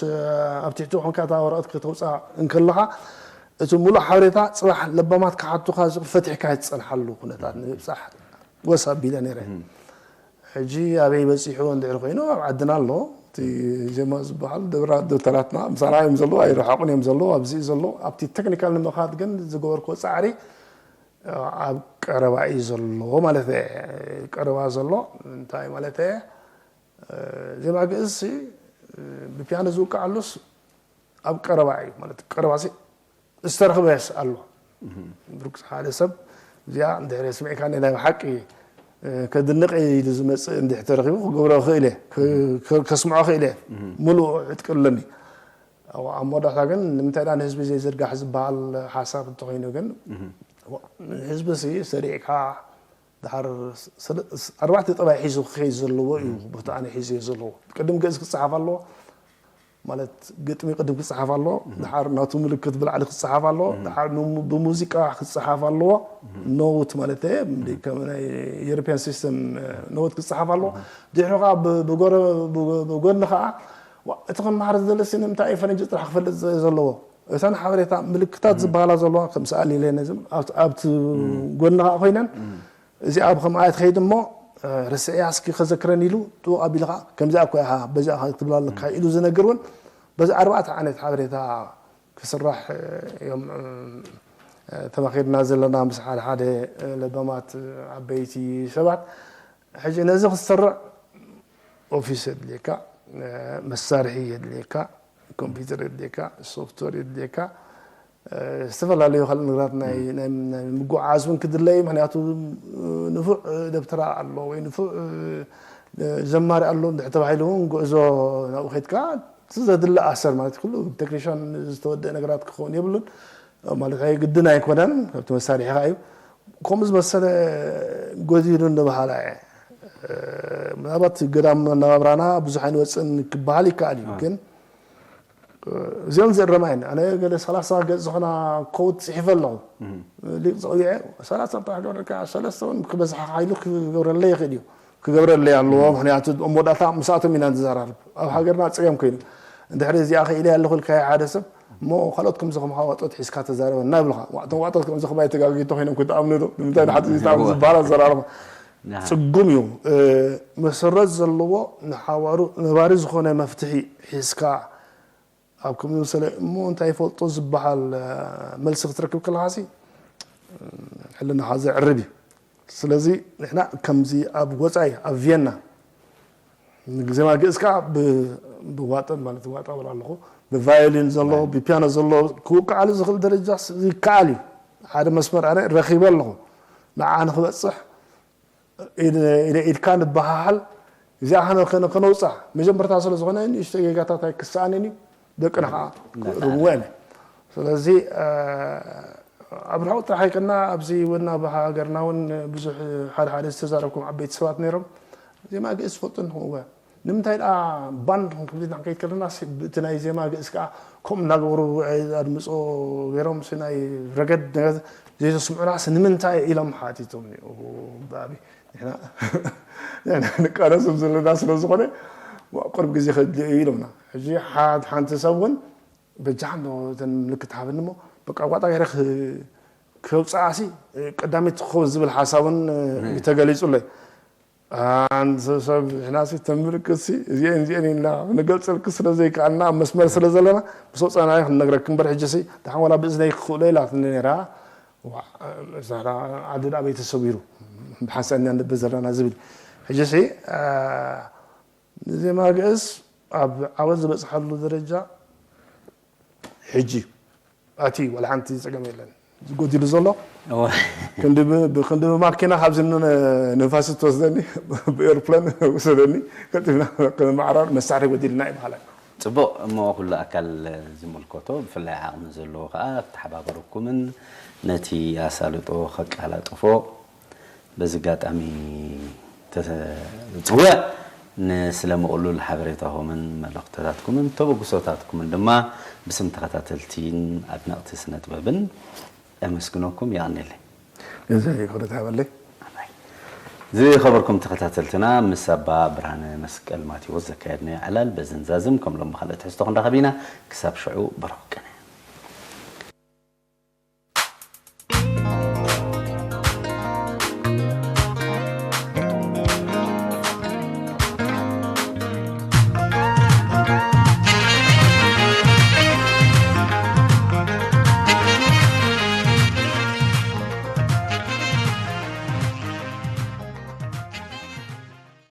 ኣብ ትሕቲ ኮንካ እታ ወረቐት ከተውፅኣ እንከለኻ እቲ ሙሉእ ሓበሬታ ፅባሕ ለባማት ክሓቱኻ ፈቲሕካ ትፀንሓሉ ኩነታት ንምብፃሕ ወስ ኣቢለ ነይረ። ሕጂ ኣበይ በፂሑ እንድሕር ኮይኑ ኣብ ዓድና ኣሎ እቲ ዜማ ዝበሃል ደብራ ደብተራትና ምሳና እዮም ዘለዉ ኣይረሓቑን እዮም ዘለዉ ኣብዚ እዩ ዘሎ ኣብቲ ቴክኒካል ንምኻድ ግን ዝገበርክዎ ፃዕሪ ኣብ ቀረባ እዩ ዘሎ ማለት ቀረባ ዘሎ እንታይ ማለት ዜማ ግእዝ ብፒያኖ ዝውቃዓሉስ ኣብ ቀረባ እዩ ማለት ቀረባ ዝተረኽበስ ኣሎ ብሩክ ሓደ ሰብ እዚኣ እንድሕር ስሚዕካኒ ናይ ብሓቂ ከድንቕ ኢሉ ዝመፅእ እንድሕ ተረኺቡ ክገብሮ ክእል እየ ከስምዖ ክእል እየ ሙሉእ ዕጥቂ ኣለኒ ኣብ መወዳእታ ግን ንምንታይ ዳ ንህዝቢ ዘይዝርጋሕ ዝበሃል ሓሳብ እንተኮይኑ ግን ህዝቢ ሲ ሰሪዕካ ድሓር ኣርባዕተ ጠባይ ሒዙ ክኸይድ ዘለዎ እዩ ቦታ ኣነ ሒዘዮ ዘለዎ ቅድም ገዝ ክፀሓፍ ኣለዎ ማለት ግጥሚ ቅድም ክፀሓፍ ኣለዎ ድሓር ናቱ ምልክት ብላዕሊ ክፀሓፍ ኣለዎ ድሓር ብሙዚቃ ክፀሓፍ ኣለዎ ኖት ማለት ከም ናይ ዩሮፒያን ሲስተም ኖት ክፀሓፍ ኣለዎ ድሕሪ ከዓ ብጎኒ ከዓ እቲ ክመሃር ዝደለሲ ንምንታይ እዩ ፈረንጂ ጥራሕ ክፈልጥ ዘለዎ እተን ሓበሬታ ምልክታት ዝበሃላ ዘለዋ ከም ሰኣል ኢለ ነዚ ኣብቲ ጎኒ ከዓ ኮይነን እዚኣ ብከምኣ ትኸይድ እሞ ርስዕያ እስኪ ከዘክረን ኢሉ ጥቡቕ ኣቢልካ ከምዚኣ እኮ ኢኻ በዚኣ ክትብላ ኣለካ ኢሉ ዝነግር እውን በዚ ኣርባዕተ ዓይነት ሓበሬታ ክስራሕ እዮም ተማኺርና ዘለና ምስ ሓደ ሓደ ለባማት ዓበይቲ ሰባት ሕጂ ነዚ ክሰርዕ ኦፊስ የድልየካ መሳርሒ የድልየካ ኮምፒውተር የድልየካ ሶፍትወር የድልየካ ዝተፈላለዩ ካልእ ነገራት ናይ ምጉዓዝ እውን ክድለይ ምክንያቱ ንፉዕ ደብተራ ኣሎ ወይ ንፉዕ ጀማሪ ኣሎ እንድሕ ተባሂሉ እውን ጉዕዞ ናብኡ ከድካ እቲ ዘድለ ኣሰር ማለት ኩሉ ቴክኒሽን ዝተወደአ ነገራት ክኸውን የብሉን ማለት ግድን ኣይኮነን ካብቲ መሳሪሒኻ እዩ ከምኡ ዝመሰለ ጎዲሉ ንበሃላ እየ ምናልባት ገዳም ናባብራና ብዙሕ ኣይንወፅእን ክበሃል ይከኣል እዩ ግን እዚኦም ዝእረማ እየን ኣነ ገለ ሰላሳ ገፅ ዝኾና ኮውት ፅሒፈ ኣለኹ ሊቅ ፀዊዐ ሰላሳ ጥራሕ ገብረልካ ሰለስተ እውን ክበዝሓ ሓይሉ ክገብረለይ ይኽእል እዩ ክገብረለይ ኣለዎ ምክንያቱ ኣብ መወዳእታ ምስኣቶም ኢና ንዘራርብ ኣብ ሃገርና ፀገም ኮይኑ እንድሕሪ እዚኣ ክኢለ ኣለኹ ኢልካዮ ሓደ ሰብ እሞ ካልኦት ከምዚ ከም ዋጦት ሒዝካ ተዛረበና ይብልኻ እቶም ዋጦት ከምዚ ከማይ ተጋጊ እንተኮይኖም ክትኣምኑ ዶ ንምንታይ ንሓንቲ ዝተኣምኑ ዝበሃል ኣዘራርባ ፅጉም እዩ መሰረት ዘለዎ ንሓዋሩ ነባሪ ዝኾነ መፍትሒ ሒዝካ ኣብ ከምዚ መሰለ እሞ እንታይ ይፈልጦ ዝበሃል መልሲ ክትረክብ ከለኻሲ ሕልናኻ ዘዕርብ እዩ ስለዚ ንሕና ከምዚ ኣብ ወፃኢ ኣብ ቪየና ዜማ ግእዝ ከዓ ብዋጠ ማለት ዋጣ በል ኣለኹ ብቫዮሊን ዘሎ ብፒያኖ ዘሎ ክውቃዓሉ ዝኽእል ደረጃ ይከኣል እዩ ሓደ መስመር ኣነ ረኺበ ኣለኹ ንዓ ንክበፅሕ ኢድካ ንበሃሃል እዚኣ ከነውፃ መጀመርታ ስለ ዝኾነ ንእሽቶ ጌጋታት ኣይክሰኣንን እዩ ደቅና ከዓ ክእርምዎ እየ ስለዚ ኣብ ርሑቕ ጥራሕ ኣይኮና ኣብዚ እውን ኣብ ሃገርና እውን ብዙሕ ሓደ ሓደ ዝተዛረብኩም ዓበይቲ ሰባት ነይሮም ዜማ ግእዝ ዝፈልጡ ንኹም እወ ንምንታይ ደኣ ባንድ ክንከይድ ከለና እቲ ናይ ዜማ ግእዝ ከዓ ከምኡ እናገበሩ ኣድምፆ ገይሮም ናይ ረገድ ዘይተስምዑናስ ንምንታይ ኢሎም ሓቲቶም ብኣብይ ንቃለሶም ዘለና ስለ ዝኾነ ቁርብ ግዜ ከድልዮ እዩ ኢሎምና ሕጂ ሓንቲ ሰብ እውን በጃ እተን ምልክት ሃበኒ እሞ በቃ ዋጣ ገይረ ክውፅኣሲ ቀዳሚት ክኸውን ዝብል ሓሳብን ተገሊፁለይ ሰብ ሕናሲ ተምልክትሲ እዚአን እዚአን ኢልና ንገልፀልክ ስለ ዘይከኣልና ኣብ መስመር ስለ ዘለና ምስ ወፃናዮ ክንነግረክ እምበር ሕጂሲ ደሓን ዋላ ብእዝነይ ክኽእሎ ኢላትኒ ነራ ዛራ ዓዲ ኣበይ ተሰዊሩ ብሓንሳእኛ ንብር ዘለና ዝብል ሕጂ ሲ ንዜማ ግእዝ ኣብ ዓወት ዝበፅሓሉ ደረጃ ሕጂ ኣቲ ዋላ ሓንቲ ፀገም የለን። ዝጎዲሉ ዘሎ ክንዲ ብማኪና ካብዚ ንፋስ ትወስደኒ፣ ብኤርፕለን ውሰደኒ፣ ቀልጢፍና ክንመዓራር መሳርሒ ጎዲልና ይበሃላል። ፅቡቕ እሞ፣ ኩሉ ኣካል ዝምልከቶ ብፍላይ ዓቕሚ ዘለዎ ከዓ ክተሓባበረኩምን ነቲ ኣሳልጦ ከቃላጥፎ በዚ ኣጋጣሚ ተፅውዕ። ንስለ ምቕሉል ሓበሬታኹምን መልእኽትታትኩምን ተበግሶታትኩምን ድማ ብስም ተኸታተልቲን ኣድነቕቲ ስነ ጥበብን የመስግነኩም። የቐንየለይ። እዚ ክብረት ሃበለይ። ዝኸበርኩም ተኸታተልትና፣ ምስ ኣባ ብርሃነ መስቀል ማቴዎስ ዘካየድናዮ ዕላል በዝን ዛዝም ከም ሎም ብኻልእ ትሕዝቶ ክንራኸብ ኢና። ክሳብ ሽዑ በረኹ ቀነ።